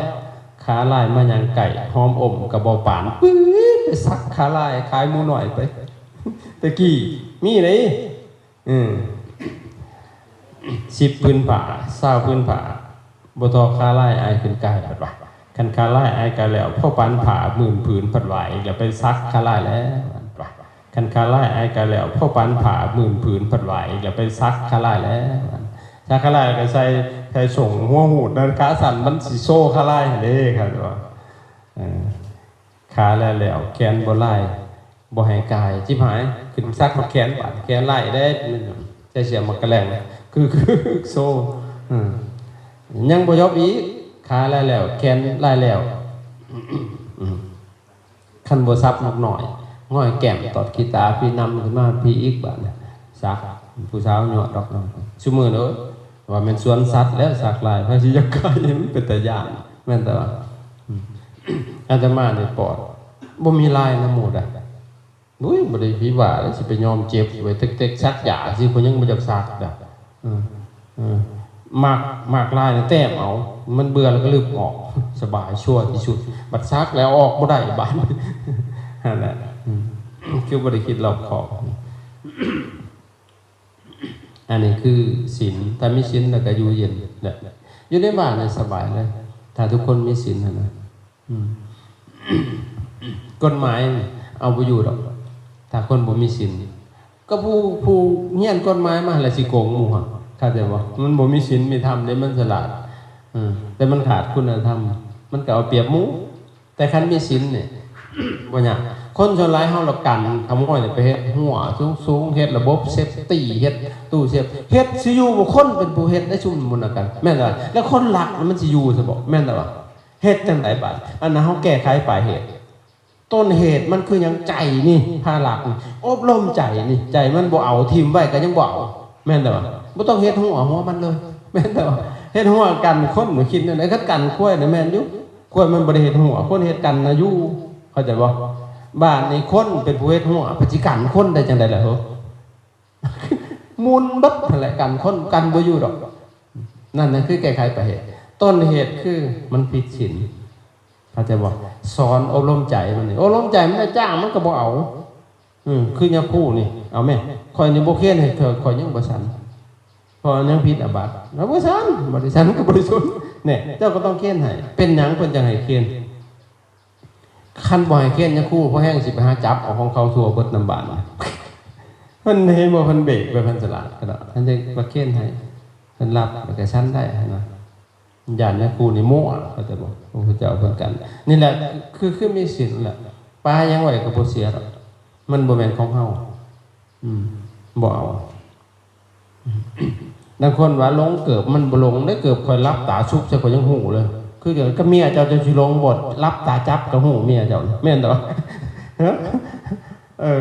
ຂາລາຍມາຍ່າງໃກ້ ຫອມອົມກະບໍ່ປານ ປຶ້ດ ໄປສັກຂາລາຍ ຂາຍໝູນ້ອຍໄປ. ຕະກີ້ມີເດ້. ອືມ ສິບຜືນຜ້າ ຊາວຜືນຜ້າ ບໍ່ທໍ່ຂາລາຍອາຍຂຶ້ນກາຍ ເພິ່ນວ່າ. ຄັນຂາລາຍອາຍກາຍແລ້ວ ພໍປານຜ້າໝື່ນຜືນ ເພິ່ນວ່າອີກແລ້ວ ໄປສັກຂາລາຍແລ້ວ ເພິ່ນວ່າ. ຄັນຂາລາຍອາຍກາຍແລ້ວ ພໍປານຜ້າໝື່ນຜືນ ເພິ່ນວ່າອີກແລ້ວ ໄປສັກຂາລາຍແລ້ວ. ສັກຂາລາຍກໍໃສ່ ໃສ່ສົ້ງຫົວຫູດນັ້ນ ຂາສັ້ນ ມັນຊິໂຊຂາລາຍຫັ້ນເດ້ ຄັນວ່າ ເອີ ຂາແລ້ວແລ້ວ ແຂນບໍ່ລາຍ ບໍ່ໃຫ້ກາຍ ຈິບຫາຍ ຂຶ້ນສັກຮອດແຂນບາດ ແຂນລາຍແດ່ ໃສ່ເສື້ອໝາກກະແລັງ ຄື ຄືໂຊ. ອືມ ຍັງບໍ່ຈົບອີກ ຂາລາຍແລ້ວ ແຂນລາຍແລ້ວ ອືມ ຄັນບໍ່ສັບນົກນ້ອຍ ງອຍແກ້ມຕອດຂີ້ຕາ ພີນຳຂຶ້ນມາພີອີກບາດນີ້ ສັກ ຜູ້ສາວຍົວະດອກ ຊຸມື້ນີ້ ໂອ້ຍ ວ່າແມ່ນສວນສັດແລ້ວ ສັກລາຍ ໃຜຊິຢາກກາຍ ມັນເປັນຕາຢ້ານ ແມ່ນແຕ່ວ່າ ອືມ ອາດຕະມານີ້ປອດ ບໍ່ມີລາຍນຳໝູ່ດອກ. ໂອ້ຍ ບໍ່ໄດ້ພິວ່າເດ້ ຊິໄປຍອມເຈັບໄວ້ເຕັກໆ ສັກຢາຊິ ຂ້ອຍຍັງບໍ່ຢາກສັກດອກ. ເອີ ເອີ ໝາກ ໝາກລາຍນະແຕ້ມເອົາ ມັນເບື່ອແລ້ວກໍລຶບອອກ ສະບາຍ ຊົ່ວທີ່ສຸດ. ບັດສັກແລ້ວອອກບໍ່ໄດ້ບາດ ຫັ້ນແຫຼະ. ອືມ ຄືບໍ່ໄດ້ຄິດລອບຄອບ. ອັນນີ້ຄືສິນ ຖ້າມີສິນແລ້ວກໍຢູ່ເຢັນແຫຼະ ຢູ່ໃນບ້ານນີ້ສະບາຍເລີຍ ຖ້າທຸກຄົນມີສິນຫັ້ນນະ. ອືມ ກົດໝາຍເອົາບໍ່ຢູ່ດອກ ຖ້າຄົນບໍ່ມີສິນ. ກໍຜູ້ ຜູ້ຮຽນກົດໝາຍມາຫັ້ນແຫຼະຊິໂກງໝູ່ຫັ້ນ ເຂົ້າໃຈບໍ່? ມັນບໍ່ມີສິນມີທຳເດ້ ມັນສະຫຼາດ ເອີ ແຕ່ມັນຂາດຄຸນນະທຳ ມັນກໍເອົາປຽບໝູ່. ແຕ່ຄັນມີສິນນີ້ບໍ່ຍາກ. ຄົນສ່ວນຫຼາຍເຮົາລະກັນຂະໂມຍນີ້ໄປເຮັດຮົ້ວສູງໆ ເຮັດລະບົບເຊບຕີ ເຮັດຕູ້ເຊບ ເຮັດຊິຢູ່ບໍ່? ຄົນເປັນຜູ້ເຮັດໄດ້ຊຸມໝູ່ນະກັນ ແມ່ນລະ. ແລ້ວຄົນລັກມັນຊິຢູ່ຊະບໍ່? ແມ່ນລະວະ. ເຮັດຈັ່ງໃດບາດ? ອັນນັ້ນເຮົາແກ້ໄຂປາຍເຫດ. ຕົ້ນເຫດມັນຄືຫຍັງ? ໃຈນີ້ ພາລັກນີ້ ອົບລົມໃຈນີ້ ໃຈມັນບໍ່ເອົາ ຖິ້ມໄວ້ກໍຍັງບໍ່ເອົາ ແມ່ນແຕ່ວ່າ ບໍ່ຕ້ອງເຮັດຫົວ ຫົວມັນເລີຍ ແມ່ນແຕ່ວ່າ ເຮັດຫົວກັນຄົນ ຄິດແນວໃດ? ຄັນກັນຄວາຍນະແມ່ນຢູ່ ຄວາຍມັນບໍ່ໄດ້ເຮັດຫົວ ຄົນເຮັດກັນນະຢູ່ ເຂົ້າໃຈບໍ່? ບາດນີ້ຄົນເປັນຜູ້ເຮັດຫົວ ໄປຊິກັນຄົນໄດ້ຈັ່ງໃດລະເຮີ? ໝຸ່ນເບິດຫັ້ນແຫຼະ ກັນຄົນ ກັນບໍ່ຢູ່ດອກ. ນັ້ນນະຄືແກ້ໄຂປາຍເຫດ ຕົ້ນເຫດຄືມັນຜິດສິນ ເຂົ້າໃຈບໍ່? ສອນອົບລົມໃຈມັນນີ້ ອົບລົມໃຈມັນໄດ້ຈ້າງມັນກໍບໍ່ເອົາ. ອື ຄືຍາຄູນີ້ ເອົາແມ້ ຂ້ອຍນີ້ບໍ່ເຄນໃຫ້ເທື່ອ ຂ້ອຍຍັງບໍ່ສັນ. ເພາະຫຍັງຜິດອາບັດ? ລາວບໍ່ສັນ, ບໍ່ໄດ້ສັນກໍບໍ່ໄດ້ສົນ. ແນ່ ເຈົ້າກໍຕ້ອງເຄນໃຫ້. ເປັນຫຍັງເພິ່ນຈັ່ງໃຫ້ເຄນ? ຄັນບໍ່ໃຫ້ເຄນຍາຄູ, ພໍແຮງຊິໄປຫາຈັບເອົາຂອງເຂົາທົ່ວເບິດນຳບ້ານ. ເພິ່ນເຫັນບໍ່, ເພິ່ນເບກໄວ້, ເພິ່ນສະຫຼາດຂະໜາດ, ເພິ່ນຈຶ່ງມາເຄນໃຫ້, ເພິ່ນຮັບແລ້ວກໍສັນໄດ້ຫັ້ນນະ. ຢ້ານຍາຄູນີ້ມົວ, ເຂົ້າໃຈບໍ່? ພະພຸດທະເຈົ້າເພິ່ນກັນ. ນີ້ແຫຼະ ຄື ຄືມີສິນແຫຼະ, ປາຫຍັງໄວ້ກໍບໍ່ເສຍດອກ, ມັນບໍ່ແມ່ນຂອງເຮົາ. ອືມ ບໍ່ເອົາ. ບາງຄົນວ່າຫຼົງເກີບ, ມັນບໍ່ຫຼົງເດ້. ເກີບຂ້ອຍຫຼັບຕາຊຸບໃສ່ ຂ້ອຍຍັງຮູ້ເລີຍ. ຄືກັນກັບເມຍເຈົ້າ, ເຈົ້າຊິຫຼົງບໍ່? ຫຼັບຕາຈັບກໍຮູ້ເມຍເຈົ້າ, ແມ່ນບໍ່? ເອີ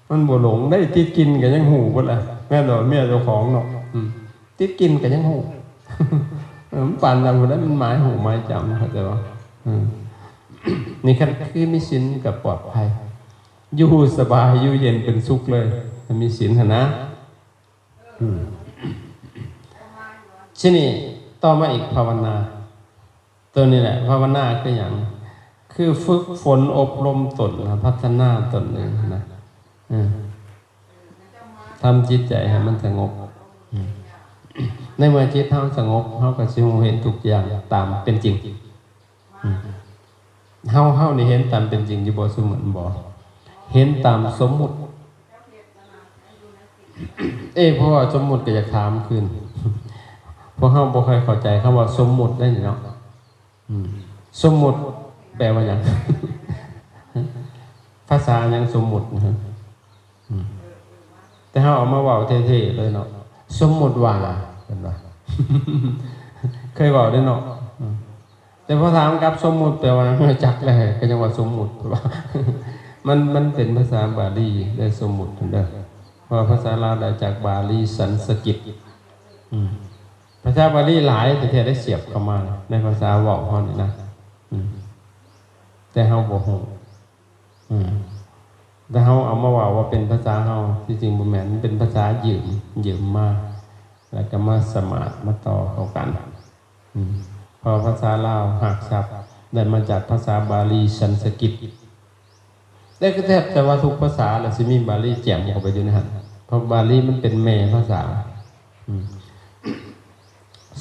ມັນບໍ່ຫຼົງເດ້, ຕິດກິ່ນກໍຍັງຮູ້ເບິດລະ, ແມ່ນບໍ່? ເມຍເຈົ້າຂອງເນາະ. ອືມ ຕິດກິ່ນກໍຍັງຮູ້. ເອີ ມັນປານນັ້ນພຸ້ນແຫຼະ, ມັນໝາຍຮູ້ໝາຍຈຳ, ເຂົ້າໃຈບໍ່? ອືມ ນີ້ຄັນຄືມີສິນກໍປອດໄພ, ຢູ່ສະບາຍ, ຢູ່ເຢັນເປັນສຸກເລີຍ, ມີສິນຫັ້ນນະ. ອືມ ທີນີ້ຕໍ່ມາອີກ ພາວະນາ. ໂຕນີ້ແຫຼະ ພາວະນາຄືຫຍັງ? ຄືຝຶກຝົນອົບຮົມຕົນນະ, ພັດທະນາຕົນເອງນະ. ເອີ ທຳຈິດໃຈໃຫ້ມັນສະຫງົບ. ອືມ ໃນເມື່ອຈິດເຮົາສະຫງົບ, ເຮົາກໍຊິຮູ້ເຫັນທຸກຢ່າງຕາມເປັນຈິງ. ອືມ ເຮົາ ເຮົານີ້ເຫັນຕາມເປັນຈິງຢູ່ບໍ່? ສົມມຸດບໍ່? ເຫັນຕາມສົມມຸດ. ເອີ ເພາະວ່າສົມມຸດກໍຢາກຖາມຄືນ, ພວກເຮົາບໍ່ຄ່ອຍເຂົ້າໃຈຄຳວ່າສົມມຸດໄດ໋ນີ້ເນາະ. ອືມ ສົມມຸດແປວ່າຫຍັງ? ພາສາຫຍັງສົມມຸດນະ? ອືມ ແຕ່ເຮົາເອົາມາເວົ້າເທ່ໆເລີຍເນາະ, ສົມມຸດວ່າ ເພິ່ນວ່າ ເຄີຍເວົ້າເດ້ເນາະ. ອືມ ແຕ່ພໍຖາມກັບ ສົມມຸດແປວ່າຫຍັງ? ຈັກແຫຼະ, ກໍຍັງວ່າສົມມຸດ ເພາະວ່າມັນ ມັນເປັນພາສາບາລີເດີ, ສົມມຸດເດີ, ເພາະວ່າພາສາລາວໄດ້ຈາກບາລີສັນສະກິດ. ອືມ ພາສາບາລີຫຼາຍແທ້ໆ ໄດ້ສຽບເຂົ້າມາໃນພາສາເວົ້າເຮົານີ້ນະ. ອືມ ແຕ່ເຮົາບໍ່ຮູ້. ອືມ ແຕ່ເຮົາເອົາມາເວົ້າວ່າເປັນພາສາເຮົາ, ທີ່ຈິງບໍ່ແມ່ນ, ມັນເປັນພາສາຢືມ, ຢືມມາ ແລ້ວກໍມາສະໝາດ, ມາຕໍ່ເຂົ້າກັນ. ອືມ ເພາະພາສາລາວຮາກສັບໄດ້ມາຈາກພາສາບາລີສັນສະກິດ. ແຕ່ກໍແທບແຕ່ວ່າທຸກພາສາລະຊິມີບາລີແຈມເຂົ້າໄປຢູ່ໃນຫັ້ນ, ເພາະບາລີມັນເປັນແມ່ພາສາ. ອືມ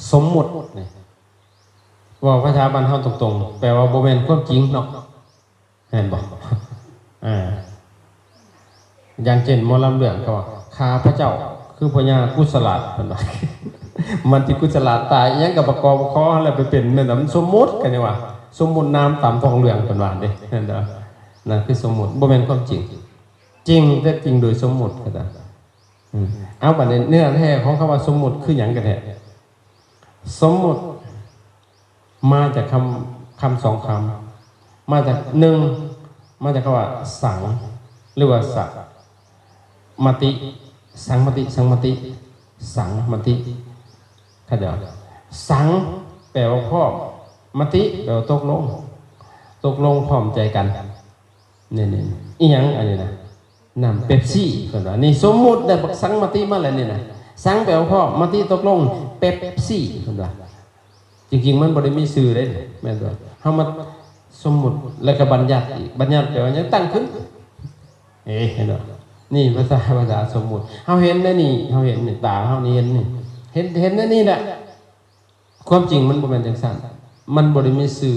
ສົມມຸດນີ້ ເວົ້າພາສາບ້ານເຮົາຕົງໆ ແປວ່າບໍ່ແມ່ນຄວາມຈິງເນາະ. ແມ່ນບໍ່? ອ່າ ຢ່າງເຊັ່ນໝໍລຳເລື່ອງ ເຂົາວ່າ ຂ້າພະເຈົ້າຄືພະຍາກຸສະລາດ ເພິ່ນວ່າ ມັນທີ່ກຸສະລາດຕາຍ ອີ່ຫຍັງກໍປະກອບຄໍຫັ້ນແຫຼະ ໄປເປັນ ແມ່ນລະ ມັນສົມມຸດ ກໍຍັງວ່າ ສົມມຸດນາມຕາມທ້ອງເລື່ອງ ເພິ່ນວ່າເດ້ ແມ່ນບໍ່? ນັ້ນຄືສົມມຸດ ບໍ່ແມ່ນຄວາມຈິງ. ຈິງແທ້ຈິງໂດຍສົມມຸດ ເຂົາເຈົ້າ. ອືມ ເອົາ ບັດນີ້ເນື້ອແທ້ຂອງຄຳວ່າສົມມຸດຄືຫຍັງກັນແທ້? ສົມມຸດ ມາຈາກຄຳ ຄຳສອງຄຳ ມາຈາກ ໜຶ່ງ ມາຈາກຄຳວ່າ ສັງ ຫຼືວ່າ ສະ ມະຕິ ສັງມະຕິ ສັງມະຕິ ສັງມະຕິ ເຂົ້າໃຈບໍ່? ສັງ ແປວ່າພ້ອມ ມະຕິ ແປວ່າຕົກລົງ ຕົກລົງພ້ອມໃຈກັນ. ນີ້ໆ ອີ່ຫຍັງອັນນີ້ນະ? ນ້ຳເປັບຊີ ເພິ່ນວ່າ. ນີ້ສົມມຸດໄດ້ບັກສັງມະຕິມາແລ້ວນີ້ນະ. ສັງແປວ່າພ້ອມ ມະຕິຕົກລົງ ເປັບຊີ ເພິ່ນວ່າ. ຈິງໆ ມັນບໍ່ໄດ້ມີຊື່ເດ້ ແມ່ນບໍ່? ເຮົາມາສົມມຸດ ແລ້ວກໍບັນຍັດອີກ. ບັນຍັດແປວ່າຫຍັງ? ຕັ້ງຂຶ້ນ. ເອີ ເຫັນບໍ່? ນີ້ພາສາ ພາສາສົມມຸດ. ເຮົາເຫັນໃນນີ້ ເຮົາເຫັນໃນຕາເຮົານີ້ ເຫັນນີ້ ເຫັນ ເຫັນໃນນີ້ແຫຼະ. ຄວາມຈິງມັນບໍ່ແມ່ນຈັ່ງຊັ້ນ. ມັນບໍ່ໄດ້ມີຊື່.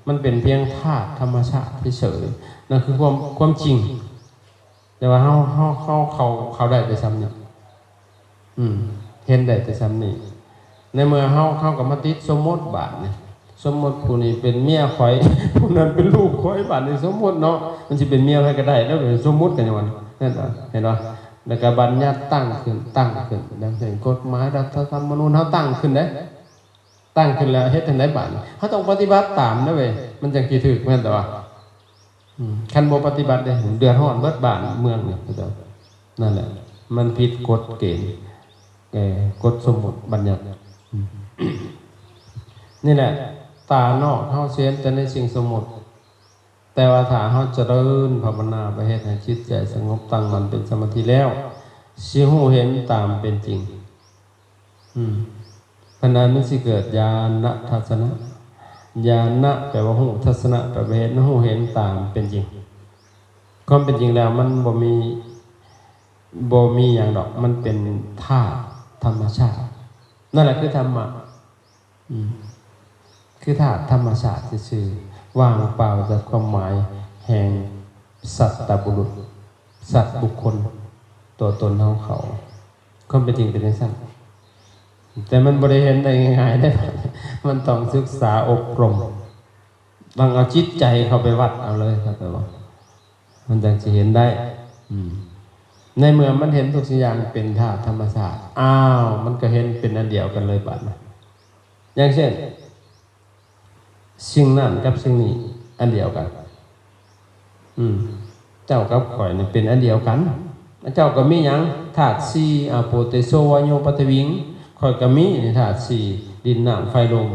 ມັນເປັນພຽງທາດທຳມະຊາດເສີຍໆ. ນັ້ນຄືຄວາມ ຄວາມຈິງ. ແຕ່ວ່າເຮົາ ເຮົາ ເຮົາເຂົ້າ ເຂົ້າໄດ້ແຕ່ສ່ຳນີ້. ອືມ ເຫັນໄດ້ແຕ່ສ່ຳນີ້. ໃນເມື່ອເຮົາ ເຮົາກໍມາຕິດສົມມຸດບາດນີ້. ສົມມຸດຜູ້ນີ້ເປັນເມຍຂ້ອຍ ຜູ້ນັ້ນເປັນລູກຂ້ອຍ. ບາດນີ້ສົມມຸດເນາະ. ມັນຊິເປັນເມຍໃຜກໍໄດ້ແລ້ວ ສົມມຸດກັນຢູ່ວ່າ. ເຫັນບໍ່? ເຫັນບໍ່? ແລ້ວກໍບັນຍັດຕັ້ງຂຶ້ນ ຕັ້ງຂຶ້ນ. ດັ່ງເຊັ່ນ ກົດໝາຍລັດຖະທຳມະນູນ ເຮົາຕັ້ງຂຶ້ນເດ້. ຕັ້ງຂຶ້ນແລ້ວເຮັດຈັ່ງໃດບາດນີ້? ເຮົາຕ້ອງປະຕິບັດຕາມນະເວີຍ ມັນຈັ່ງຊິຖືກ ແມ່ນແຕ່ວ່າ ອືມ ຄັນບໍ່ປະຕິບັດເດ້ ເດືອດຮ້ອນເບິດບ້ານເມືອງນີ້. ນັ້ນແຫຼະ ມັນຜິດກົດເກນ ເອີ ກົດສົມມຸດບັນຍັດ. ອືມ ນີ້ແຫຼະ ຕານອກເຮົາຊິເຫັນແຕ່ໃນສິ່ງສົມມຸດ ແຕ່ວ່າຖ້າເຮົາຈະເລີນພາວະນາໄປເຮັດໃຫ້ຈິດໃຈສະຫງົບຕັ້ງໝັ້ນເປັນສະມາທິແລ້ວ ຊິຮູ້ເຫັນຕາມເປັນຈິງ. ອືມ ເພາະນັ້ນມັນຊິເກີດຍານະທັດສະນະ. ຍານະແປວ່າຮູ້, ທັດສະນະແປວ່າເຫັນ, ຮູ້ເຫັນຕາມເປັນຈິງ. ຄວາມເປັນຈິງແລ້ວມັນບໍ່ມີ ບໍ່ມີຫຍັງດອກ, ມັນເປັນທາດ ທຳມະຊາດ ນັ້ນແຫຼະຄືທຳມະ ອືມ ຄືທາດທຳມະຊາດຊື່ໆ ວ່າງເປົ່າຈາກຄວາມໝາຍແຫ່ງສັດຕະບຸລຸດ ສັດບຸກຄົນ ຕົວຕົນຂອງເຂົາ. ຄວາມເປັນຈິງເປັນຈັ່ງຊັ້ນ ແຕ່ມັນບໍ່ໄດ້ເຫັນໄດ້ງ່າຍໆເດ້ ມັນຕ້ອງສຶກສາອົບຮົມ ຕ້ອງເອົາຈິດໃຈເຂົ້າໄປວັດເອົາເລີຍ ເຂົ້າໃຈບໍ່? ມັນຈັ່ງຊິເຫັນໄດ້ ອືມ ໃນເມື່ອມັນເຫັນທຸກສິ່ງຢ່າງເປັນທາດທຳມະຊາດ ອ້າວ ມັນກໍເຫັນເປັນອັນດຽວກັນເລີຍບາດນີ້. ຢ່າງເຊັ່ນ ສິ່ງນັ້ນກັບສິ່ງນີ້ອັນດຽວກັນ ອືມ ເຈົ້າກັບຂ້ອຍນີ້ເປັນອັນດຽວກັນ ເຈົ້າກໍມີຫຍັງ ທາດສີ່ ອາໂປ ເຕໂຊ ວາໂຍ ປັດຖະວິງ ຂ້ອຍກໍມີນີ້ທາດສີ່ ດິນ ນ້ຳ ໄຟ ລົມ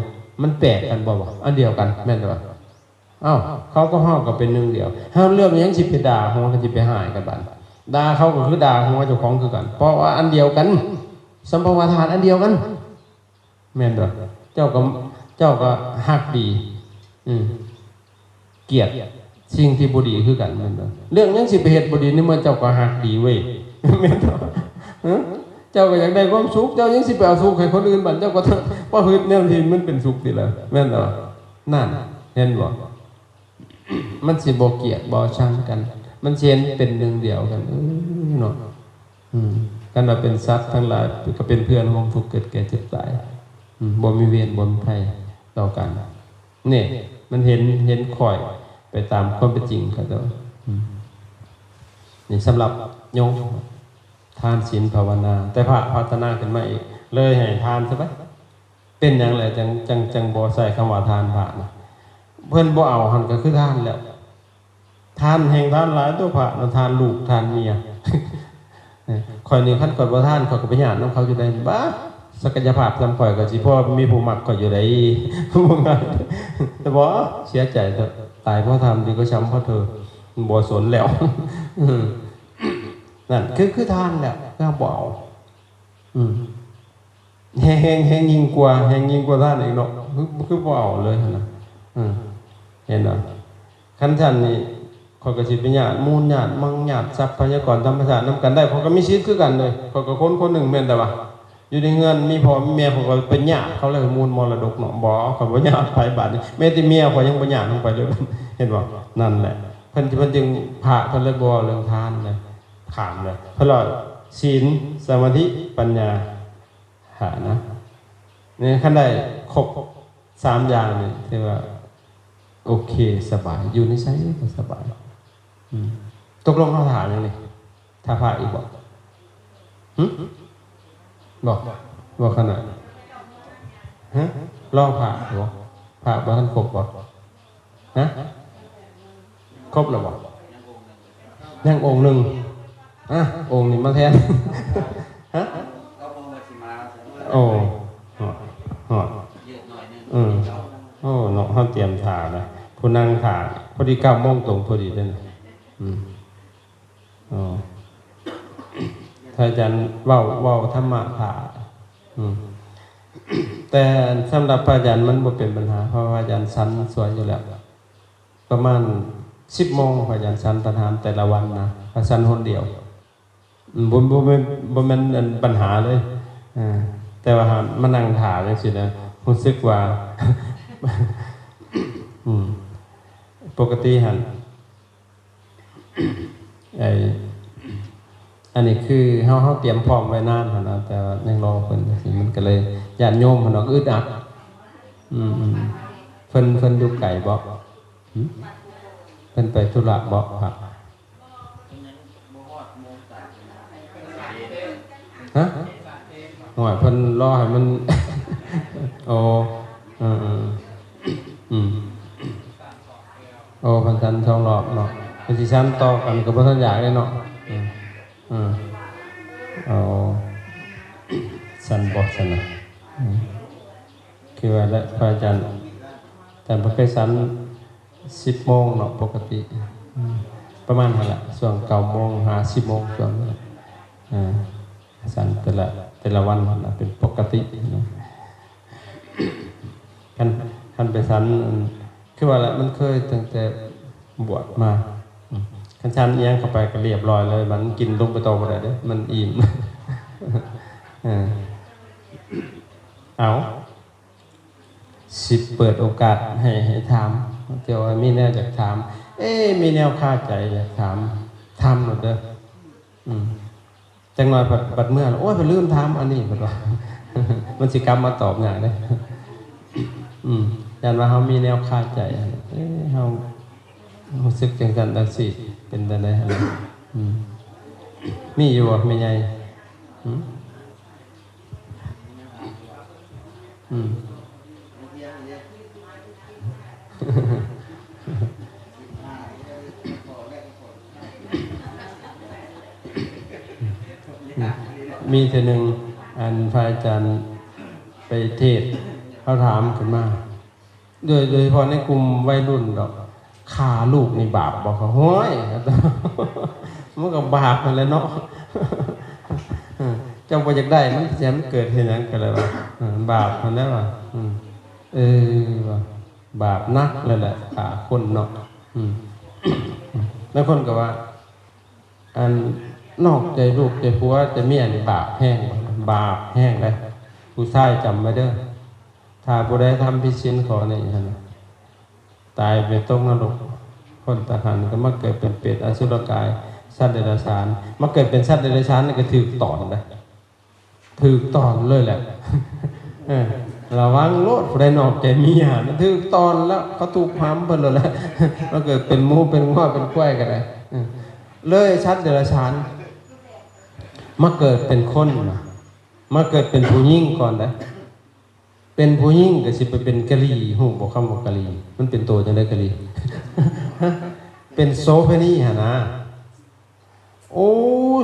ມັນແປກກັນບໍ່ວະ? ອັນດຽວກັນແມ່ນບໍ່? ເອົ້າ ເຂົາກັບເຮົາກໍເປັນໜຶ່ງດຽວ ເຮົາເລື່ອງຫຍັງຊິໄປດ່າຫົວ ຊິໄປຮ້າຍກັນບາດ? ດ່າເຂົາກໍຄືດ່າຫົວເຈົ້າຂອງຄືກັນ ເພາະວ່າອັນດຽວກັນ ສຳພະວະທາດອັນດຽວກັນ ແມ່ນບໍ່? ເຈົ້າກໍ ເຈົ້າກໍຮັກດີ ອືມ ກຽດສິ່ງທີ່ບໍ່ດີຄືກັນ ແມ່ນບໍ່? ເລື່ອງຫຍັງຊິໄປເຮັດບໍ່ດີ ໃນເມື່ອເຈົ້າກໍຮັກດີເວີຍ ແມ່ນບໍ່? ຮະ ເຈົ້າກໍຢາກໄດ້ຄວາມສຸກ ເຈົ້າຍັງຊິໄປເອົາສຸກໃຫ້ຄົນອື່ນ ບາດເຈົ້າກໍປະພຶດແນວທີ່ມັນເປັນສຸກຕິລະ ແມ່ນບໍ່? ນັ້ນ ເຫັນບໍ່? ມັນຊິບໍ່ກຽດບໍ່ຊັງກັນ ມັນຊິເຫັນເປັນໜຶ່ງດຽວກັນ ເອີ ເນາະ ອືມ ຄັນວ່າເປັນສັດທັງຫຼາຍ ກໍເປັນເພື່ອນຮ່ວມທຸກເກີດແກ່ເຈັບຕາຍ ອືມ ບໍ່ມີເວນບໍ່ມີໄພຕໍ່ກັນ ນີ້ ມັນເຫັນ ເຫັນຄ່ອຍໄປຕາມຄວາມເປັນຈິງເຂົາເຈົ້າ ອືມ ນີ້ສຳລັບໂຍມ ທານ ສິນ ພາວະນາ ແຕ່ພະພັດທະນາຂຶ້ນມາອີກ ເລີຍໃຫ້ທານຊະໄປ. ເປັນຫຍັງແຫຼະ ຈັ່ງ ຈັ່ງ ຈັ່ງບໍ່ໃຊ້ຄຳວ່າທານພະນະ? ເພິ່ນບໍ່ເອົາຫັ້ນກໍຄືທານແລ້ວ. ທານແຮ່ງທານຫຼາຍຕົວະພະນະ, ທານລູກ ທານເມຍ. ຂ້ອຍນີ້ ຄັນຂ້ອຍບໍ່ທານ ຂ້ອຍກໍໄປຍາດນຳເຂົາຢູ່ໃດ໋. ບ້າ ສັກກະຍະພາບສ່ຳຂ້ອຍກໍຊິພໍມີຜູ້ມັກຂ້ອຍຢູ່ໃດ໋. ແຕ່ບໍ່ເສຍໃຈ ຕາຍເພາະທຳດີກວ່າຊ້ຳເພາະເທີ. ບໍ່ສົນແລ້ວ. ອືມ ນັ້ນ ຄື ຄືທານແຫຼະ ເຮົາບໍ່ເອົາ. ອືມ ແຮງ ແຮງ ແຮງຍິ່ງກວ່າ ແຮງຍິ່ງກວ່າທ່ານອີກເນາະ. ຄື ຄືບໍ່ເອົາເລີຍຫັ້ນນະ. ເອີ ເຫັນບໍ່? ຄັນຊັ້ນນີ້ ຂ້ອຍກໍຊິໄປຍາດມູນ ຍາດມັງ ຍາດຊັບພະຍາກອນທຳມະຊາດນຳກັນໄດ້. ຂ້ອຍກໍມີສິດຄືກັນເລີຍ. ຂ້ອຍກໍຄົນຄົນໜຶ່ງແມ່ນແຕ່ວ່າ ຢູ່ໃນເຮືອນມີພໍ່ມີແມ່ ຂ້ອຍກໍໄປຍາດເຂົາເລີຍມູນມໍລະດົກເນາະ. ບໍ່ ຂ້ອຍບໍ່ຍາດໃຜບາດນີ້. ແມ້ແຕ່ເມຍຂ້ອຍຍັງບໍ່ຍາດລົງໄປເລີຍ. ເຫັນບໍ່? ນັ້ນແຫຼະ. ເພິ່ນ ເພິ່ນຈຶ່ງ ພະເພິ່ນເລີຍບໍ່ເວົ້າເລື່ອງທານເລີຍ. ຂ້າມເລີຍ. ເພິ່ນວ່າ ສິນ ສະມາທິ ປັນຍາ ຫານະ ນີ້ ຄັນໄດ້ຄົບສາມຢ່າງນີ້ ຖືວ່າໂອເຄ ສະບາຍ ຢູ່ໃນໃສກໍສະບາຍ. ອືມ ຕົກລົງເຮົາຖ້າຫຍັງນີ້? ຖ້າພະອີກບໍ່? ຫຶ? ບໍ່ ບໍ່ຂະໜາດ ຮະ? ລໍພະບໍ່? ພະບໍ່ທັນຄົບບໍ່? ຮະ? ຄົບແລ້ວບໍ່? ຍັງອົງໜຶ່ງ. ອ່ະ ອົງນີ້ມາແທນ. ຮະ? ໂອ້ ຮອດ ຮອດ. ອືມ ໂອ້ ເນາະ ເຮົາຕຽມຖ້ານະ ຜູ້ນັ່ງຖ້າ ພໍດີເກົ້າໂມງຕົງພໍດີເດ້. ອືມ ອໍ ພະອາຈານເວົ້າ ເວົ້າທຳມະຖ້າ. ອືມ ແຕ່ສຳລັບພະອາຈານມັນບໍ່ເປັນບັນຫາ ເພາະວ່າພະອາຈານສັນສວຍຢູ່ແລ້ວ. ປະມານສິບໂມງ ພະອາຈານສັນປະທານແຕ່ລະວັນນະ ພະສັນຫົນດຽວ. ອືມ ບໍ່ ບໍ່ແມ່ນ ບໍ່ແມ່ນອັນບັນຫາເລີຍ. ເອີ ແຕ່ວ່າມານັ່ງຖ້າຈັ່ງຊີ້ນະ ຮູ້ສຶກວ່າ ອືມ ປົກກະຕິຫັ້ນ ໄອ້ ອັນນີ້ຄືເຮົາ ເຮົາຕຽມພ້ອມໄວ້ນານຫັ້ນນະ ແຕ່ວ່າຍັງລໍເພິ່ນຈັ່ງຊີ້ ມັນກໍເລີຍ ຍາດໂຍມຫັ້ນເນາະ ອຶດອັດ. ອືມ ອືມ ເພິ່ນ ເພິ່ນຢູ່ໄກບໍ່? ຫຶ? ເພິ່ນໄປທຸລະບໍ່? ພະ ຮະ? ໂອ້ຍ ເພິ່ນລໍໃຫ້ມັນ ໂອ້ ເອີ ເອີ ອືມ ໂອ້ ເພິ່ນສັນສອງຮອບເນາະ ເພິ່ນຊິສັນຕໍ່ກັນກໍບໍ່ທັນຢາກເດ້ເນາະ. ອືມ ອືມ ເອົາ ສັນບໍ່ສັນນະ? ອືມ ຄືວ່າແຫຼະ ພະອາຈານ ອາຈານບໍ່ເຄີຍສັນ ສິບໂມງເນາະ ປົກກະຕິ ອືມ ປະມານຫັ້ນລະ ຊ່ວງເກົ້າໂມງຫາສິບໂມງ ຊ່ວງນັ້ນ ເອີ ສັນແຕ່ລະ ແຕ່ລະວັນຫັ້ນນະ ເປັນປົກກະຕິເນາະ. ຄັນ ຄັນໄປສັນ ຄືວ່າແຫຼະ ມັນເຄີຍຕັ້ງແຕ່ບວດມາ ອືມ ຄັນສັນອີ່ຫຍັງເຂົ້າໄປກໍລຽບຮ້ອຍເລີຍ ມັນກິນລົງໄປຕໍ່ບໍ່ໄດ້ເດ້ ມັນອີ່ມ. ເອີ ເອົາ ຊິເປີດໂອກາດໃຫ້ ໃຫ້ຖາມ ເຈົ້າວ່າມີແນວຢາກຖາມ ເອ ມີແນວຄາໃຈຢາກຖາມ ຖາມໂລດເດີ. ອືມ ຈັກໜ່ອຍບັດ ບັດເມື່ອ ໂອ້ຍ ຂ້ອຍລືມຖາມອັນນີ້ ເພິ່ນວ່າ ມັນຊິກັບມາຕອບຍາກເດ້. ອືມ ຢ້ານວ່າເຮົາມີແນວຄາໃຈ ເອີ ເຮົາຮູ້ສຶກຈັ່ງຊັ້ນຈັ່ງຊີ້ ເປັນຈັ່ງໃດຫັ້ນ? ອືມ ມີຢູ່ບໍ່ແມ່ໃຫຍ່? ຫື? ອືມ ມີເທື່ອໜຶ່ງ ອັນ ພະອາຈານໄປເທດ ເຂົາຖາມຂຶ້ນມາ ໂດຍ ໂດຍສະເພາະໃນກຸ່ມໄວລຸ້ນດອກ ຂ້າລູກນີ້ບາບບໍ່? ຂ້ອຍ ໂອ້ຍ ມັນກໍບາບຫັ້ນແຫຼະເນາະ ເຈົ້າບໍ່ຢາກໄດ້ມັນ ຊິໃຫ້ມັນເກີດເຮັດຫຍັງກໍແລ້ວວ່າ ເອີ ບາບຫັ້ນແຫຼະວ່າ ອືມ ເອີ ວ່າບາບໜັກເລີຍແຫຼະ ຂ້າຄົນເນາະ. ອືມ ບາງຄົນກໍວ່າ ອັນ ນອກໃຈລູກໃຈຜົວໃຈເມຍນີ້ບາບແຮງ ບາບແຮງເດ້ ຜູ້ຊາຍຈຳໄວ້ເດີ ຖ້າຜູ້ໃດທຳຜິດສິນຂໍ້ນີ້ຫັ້ນນະ ຕາຍໄປຕົກນະລົກ ພົ້ນຕາຫັນ ກໍມາເກີດເປັນເປດ ອະສຸລະກາຍ ສັດເດຍລະສານ ມາເກີດເປັນສັດເດຍລະສານນີ້ກໍຖືກຕອນເດ້ ຖືກຕອນເລີຍແຫຼະ ເອີ ລະວັງໂລດ ຜູ້ໃດນອກໃຈເມຍຫັ້ນ ຖືກຕອນແລ້ວ ເຂົາທຸບຫຳເພິ່ນໂລດແຫຼະ ມາເກີດເປັນໝູເປັນງົວເປັນຄວາຍກໍໄດ້ ເອີ ເລີຍສັດເດຍລະສານ ມາເກີດເປັນຄົນ ມາເກີດເປັນຜູ້ຍິງກ່ອນເດ້ ເປັນຜູ້ຍິງກໍຊິໄປເປັນກະຫຼີ່ ຮູ້ບໍ່ຄຳວ່າກະຫຼີ່? ມັນເປັນໂຕຈັ່ງໃດກະຫຼີ່? ເປັນໂສເພນີຫັ້ນນາ. ໂອ້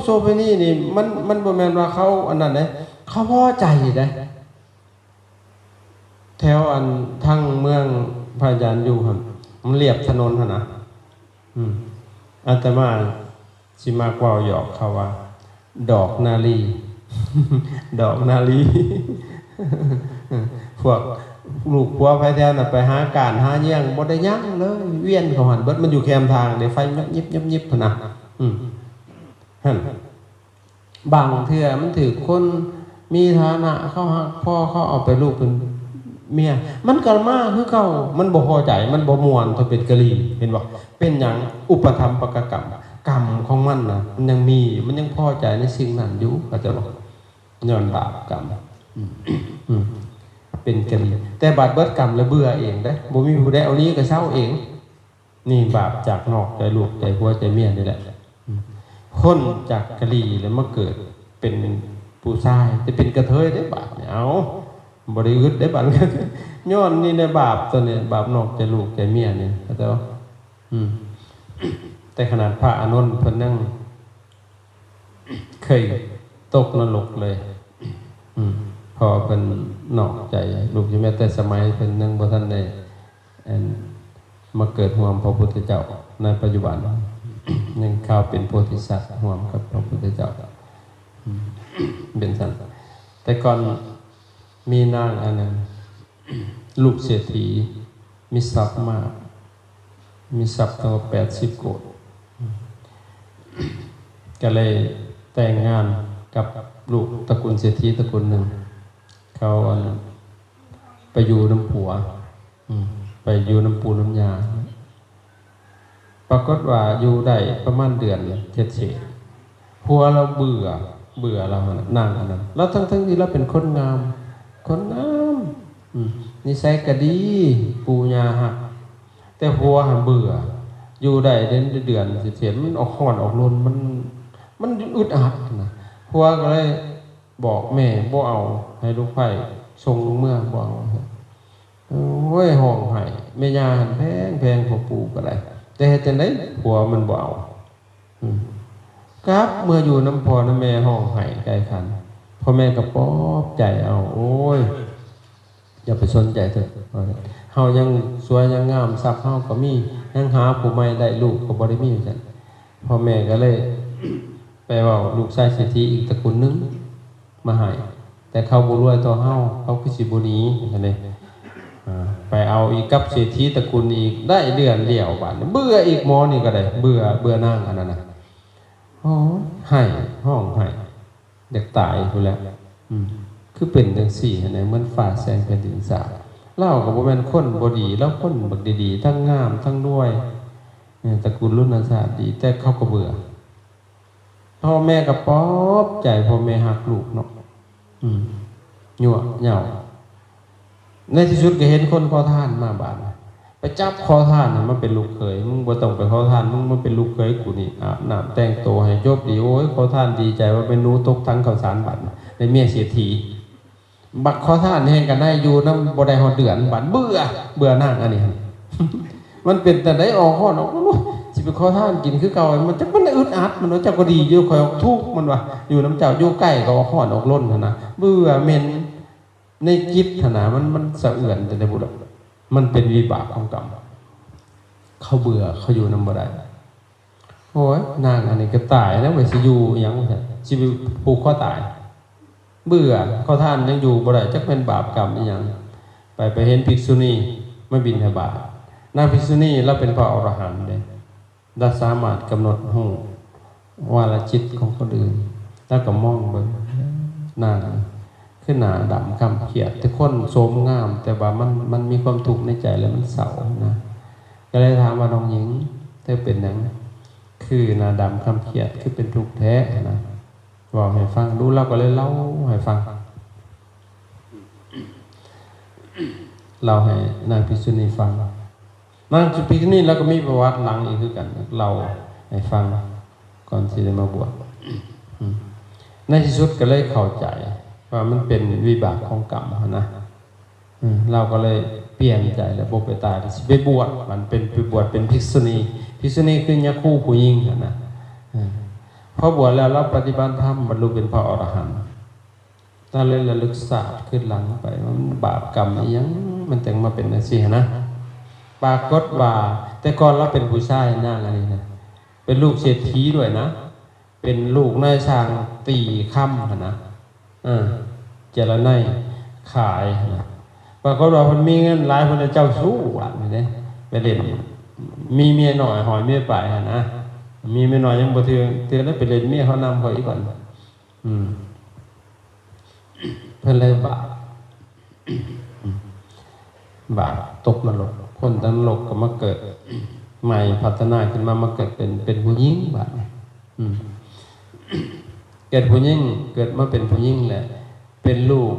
ໂສເພນີນີ້ ມັນ ມັນບໍ່ແມ່ນວ່າເຂົາອັນນັ້ນເດ້ ເຂົາພໍໃຈເດ້. ແຖວອັນທາງເມືອງພະອາຈານຢູ່ຫັ້ນ ມັນລຽບຖະໜົນຫັ້ນນະ. ອືມ ອາດຕະມາ ຊິມັກເວົ້າຫຍອກເຂົາວ່າ ດອກນາລີ ດອກນາລີ ພວກລູກຜົວໃຜແຖວນັ້ນໄປຫາການຫາແຍ່ງ ບໍ່ໄດ້ຫຍັງເລີຍ ວຽນເຂົ້າຫັ້ນເບິດ ມັນຢູ່ແຄມທາງເດ້ ໄຟຫຍັບຍິບຫຍັບຍິບພຸ້ນນະ. ອືມ ຫັ້ນ ບາງເທື່ອມັນຖືກຄົນມີຖານະ ເຂົາຮັກພໍ ເຂົາເອົາໄປລູກເປັນເມຍ ມັນກໍມາຄືເກົ່າ ມັນບໍ່ພໍໃຈ ມັນບໍ່ມ່ວນ ເທົ່າເປັນກະຫຼີ່ ເຫັນບໍ່? ເປັນຫຍັງ? ອຸປະທຳປະກະກຳ ກຳຂອງມັນນະ ມັນຍັງມີຢູ່ ມັນຍັງພໍໃຈໃນສິ່ງນັ້ນຢູ່ ເຂົ້າໃຈບໍ່? ຍ້ອນບາບກຳ ອືມ ອືມ ເປັນກະຫຼີ່ ແຕ່ບາດເບິດກຳແລ້ວເບື່ອເອງເດ້ ບໍ່ມີຜູ້ໃດເອົາໜີກໍເຊົາເອງ. ນີ້ບາບຈາກນອກໃຈລູກໃຈຜົວໃຈເມຍນີ້ແຫຼະ. ອືມ ພົ້ນຈາກກະຫຼີ່ແລ້ວມາເກີດເປັນຜູ້ຊາຍ ແຕ່ເປັນກະເທີຍເດ້ບາດນີ້ ເອົ້າ ບໍ່ໄດ້ອຶດເດ້ບາດນີ້ ຍ້ອນນີ້ແຫຼະບາບໂຕນີ້ ບາບນອກໃຈລູກໃຈເມຍນີ້ ເຂົ້າໃຈບໍ່? ອືມ ແຕ່ຂະໜາດພະອານົນເພິ່ນຍັງ ເຄີຍຕົກນະລົກເລີຍ. ອືມ ເພາະວ່າເພິ່ນນອກໃຈລູກຢູ່ ແມ້ແຕ່ສະໄໝເພິ່ນຍັງບໍ່ທັນໄດ້ ອັນ ມາເກີດຮ່ວມພະພຸດທະເຈົ້າໃນປັດຈຸບັນ ຍັງຄາວເປັນໂພທິສັດຮ່ວມກັບພະພຸດທະເຈົ້າ. ອືມ ເປັນຊັ້ນ ແຕ່ກ່ອນມີນາງອັນໜຶ່ງ ລູກເສດຖີ ມີຊັບມາກ ມີຊັບທັງໝົດແປດສິບໂກດ ກໍເລີຍແຕ່ງງານກັບລູກຕະກຸນເສດຖີຕະກຸນໜຶ່ງ ເຂົາ ອັນ ໄປຢູ່ນຳຜົວ ອືມ ໄປຢູ່ນຳປູ່ນຳຍ່າ. ປາກົດວ່າຢູ່ໄດ້ປະມານເດືອນເສດ ຜົວລາວເບື່ອ ເບື່ອລາວຫັ້ນນະ ນາງອັນນັ້ນ ລາວ ທັງໆທີ່ລາວເປັນຄົນງາມ ຄົນງາມ ອືມ ນິໄສກໍດີ ປູ່ຍ່າຮັກ ແຕ່ຜົວຫັ້ນເບື່ອ ຢູ່ໄດ້ເດືອນເສດ ມັນອອກຮ້ອນອອກລົນ ມັນ ມັນອຶດອັດນະ ຜົວກໍເລີຍບອກແມ່ບໍ່ເອົາ ໃຫ້ລູກໃພ້ສົ່ງເມືອ ບໍ່ເອົາ. ໂອ້ຍ ຮ້ອງໄຫ້ ແມ່ຍ່າຫັ້ນແພງໆ ພໍ່ປູ່ກໍໄດ້ ແຕ່ເຮັດຈັ່ງໃດຜົວມັນບໍ່ເອົາ. ອືມ ກັບເມືອຢູ່ນຳພໍ່ນຳແມ່ ຮ້ອງໄຫ້ໄກຂັນ ພໍ່ແມ່ກໍປອບໃຈເອົາ ໂອ້ຍ ຢ່າໄປສົນໃຈເຖາະ ເຮົາຍັງສວຍຍັງງາມ ຊັບເຮົາກໍມີ ຍັງຫາຜູ້ໃໝ່ໄດ້ ລູກກໍບໍ່ໄດ້ມີ ວ່າຊັ້ນ. ພໍ່ແມ່ກໍເລີຍໄປເວົ້າລູກຊາຍເສດຖີອີກຕະກຸນໜຶ່ງ ມາໃຫ້ ແຕ່ເຂົາບໍ່ລວຍເທົ່າເຮົາ ເຂົາຄືຊິບໍ່ໜີ ວ່າຊັ້ນເດ້. ອ່າ ໄປເອົາອີກກັບເສດຖີຕະກຸນອີກ ໄດ້ເດືອນດຽວ ບາດນີ້ເບື່ອອີກ ໝໍນີ້ກໍໄດ້ ເບື່ອ ເບື່ອນາງອັນນັ້ນນະ. ໂອ້ຍ ໄຫ້ ຮ້ອງໄຫ້ ຢາກຕາຍພຸ້ນແຫຼະ. ອືມ ເ ຄືເປັນຈັ່ງຊີ້ຫັ້ນແຫຼະ ເໝືອນຟ້າແຊງແຜ່ນດິນສາບ. ລາວກໍບໍ່ແມ່ນຄົນບໍ່ດີ ລາວຄົນບັກດີໆ ທັງງາມ ທັງລວຍ ເອີ ຕະກູນລຸນນະຊາດດີ ແຕ່ເຂົາກໍເບື່ອ. ພໍ່ແມ່ກໍປອບໃຈ ພໍ່ແມ່ຮັກລູກເນາະ ອືມ ຍົວະເຍົາ. ໃນທີ່ສຸດກໍເຫັນຄົນຂໍທານມາບາດນີ້ ໄປຈັບຂໍທານໃຫ້ມາເປັນລູກເຂີຍ. ມຶງບໍ່ຕ້ອງໄປຂໍທານ ມຶງມາເປັນລູກເຂີຍກູນີ້ ອາບນ້ຳແຕ່ງໂຕໃຫ້ຈົບດີ. ໂອ້ຍ ຂໍທານດີໃຈວ່າເປັນໜູຕົກຖັງເຂົ້າສານບາດນີ້ ໄດ້ເມຍເສດຖີ. ບັກຂໍທານແຮ່ງກັນໄດ້ ຢູ່ນຳບໍ່ໄດ້ຮອດເດືອນ ບາດເບື່ອ ເບື່ອນາງອັນນີ້. ມັນເປັນແນວໃດ ອອກຮ້ອນອອກ ໂອ້ຍ ຊິໄປຂໍທານກິນຄືເກົ່າ ມັນຈັກມັນອຶດອັດ ມັນວ່າ ເຈົ້າກໍດີຢູ່ ຂ້ອຍອອກທຸກ ມັນວ່າ ຢູ່ນຳເຈົ້າຢູ່ໃກ້ກໍອອກຮ້ອນອອກລົນຫັ້ນນະ ເບື່ອເໝັນ. ໃນຈິດຫັ້ນນະ ມັນ ມັນສະເອືອນຈັ່ງໃດບໍ່ດອກ ມັນເປັນວິບາກຂອງກຳ. ເຂົາເບື່ອ ເຂົາຢູ່ນຳບໍ່ໄດ້. ໂອ້ຍ ນາງອັນນີ້ກໍຕາຍແລ້ວ ໄວ້ຊິຢູ່ຫຍັງ ຊິໄປຜູກຄໍຕາຍ ເບື່ອ. ຂໍທານຍັງຢູ່ບໍ່ໄດ້ ຈັກແມ່ນບາບກຳອີຫຍັງ. ໄປ ໄປເຫັນພິກສຸນີມາບິນທະບາດ. ນາງພິກສຸນີລາວເປັນພະອໍລະຫັນເດ້ ລາວສາມາດກຳນົດຮູ້ວາລະຈິດຂອງຄົນອື່ນ ລາວກໍມອງເບິ່ງ ນາງຄືໜ້າດຳຄ້ຳຄຽດ ແຕ່ຄົນໂສມງາມ ແຕ່ວ່າມັນ ມັນມີຄວາມທຸກໃນໃຈ ແລະ ມັນເສົ້ານະ. ກໍເລີຍຖາມວ່າ ນ້ອງຍິງ ເຈົ້າເປັນຫຍັງ ຄືໜ້າດຳຄ້ຳຄຽດ ຄືເປັນທຸກແທ້ຫັ້ນນະ ເວົ້າໃຫ້ຟັງດູ. ລາວກໍເລີຍເລົ່າໃຫ້ຟັງ ເລົ່າໃຫ້ນາງພິກສຸນີຟັງ. ນາງພິກສຸນີລາວກໍມີປະຫວັດຫຼັງອີກຄືກັນ ເລົ່າໃຫ້ຟັງກ່ອນຊິໄດ້ມາບວດ. ອືມ ໃນທີ່ສຸດກໍເລີຍເຂົ້າໃຈວ່າມັນເປັນວິບາກຂອງກຳຫັ້ນນະ. ອືມ ລາວກໍເລີຍປ່ຽນໃຈແລ້ວ ບໍ່ໄປຕາຍ ຊິໄປບວດ ມັນເປັນ ໄປບວດເປັນພິກສຸນີ. ພິກສຸນີຄືຍາຄູຜູ້ຍິງຫັ້ນນະ. ອືມ ພໍບວດແລ້ວລາວປະຕິບັດທຳ ບັນລຸເປັນພະອໍລະຫັນ. ລາວເລີຍລະລຶກຊາດຄືນຫຼັງໄປວ່າ ມັນບາບກຳອີຫຍັງ ມັນຈັ່ງມາເປັນຈັ່ງຊີ້ຫັ້ນນະ. ປາກົດວ່າແຕ່ກ່ອນລາວເປັນຜູ້ຊາຍນາງອັນນີ້ນະ ເປັນລູກເສດຖີດ້ວຍນະ ເປັນລູກນາຍຊ່າງຕີຄຳຫັ້ນນະ ເອີ ເຈລະໄນຂາຍຫັ້ນນະ. ປາກົດວ່າເພິ່ນມີເງິນຫຼາຍ ເພິ່ນເຈົ້າຊູ້ບາດນີ້ເດ້ ໄປຫຼິ້ນ ມີເມຍນ້ອຍຫ້ອຍເມຍປາຍຫັ້ນນະ ມີເມຍນ້ອຍຍັງບໍ່ເທື່ອ ເທື່ອໄດ້ໄປຫຼິ້ນເມຍເຂົານຳເຂົາອີກບາດ. ອືມ ເພິ່ນເລີຍບາບ ບາບຕົກນະລົກ ຄົນຕະນະລົກກໍມາເກີດໃໝ່ ພັດທະນາຂຶ້ນມາ ມາເກີດເປັນ ເປັນຜູ້ຍິງບາດນີ້. ອືມ ເກີດຜູ້ຍິງ ເກີດມາເປັນຜູ້ຍິງແຫຼະ ເປັນລູກ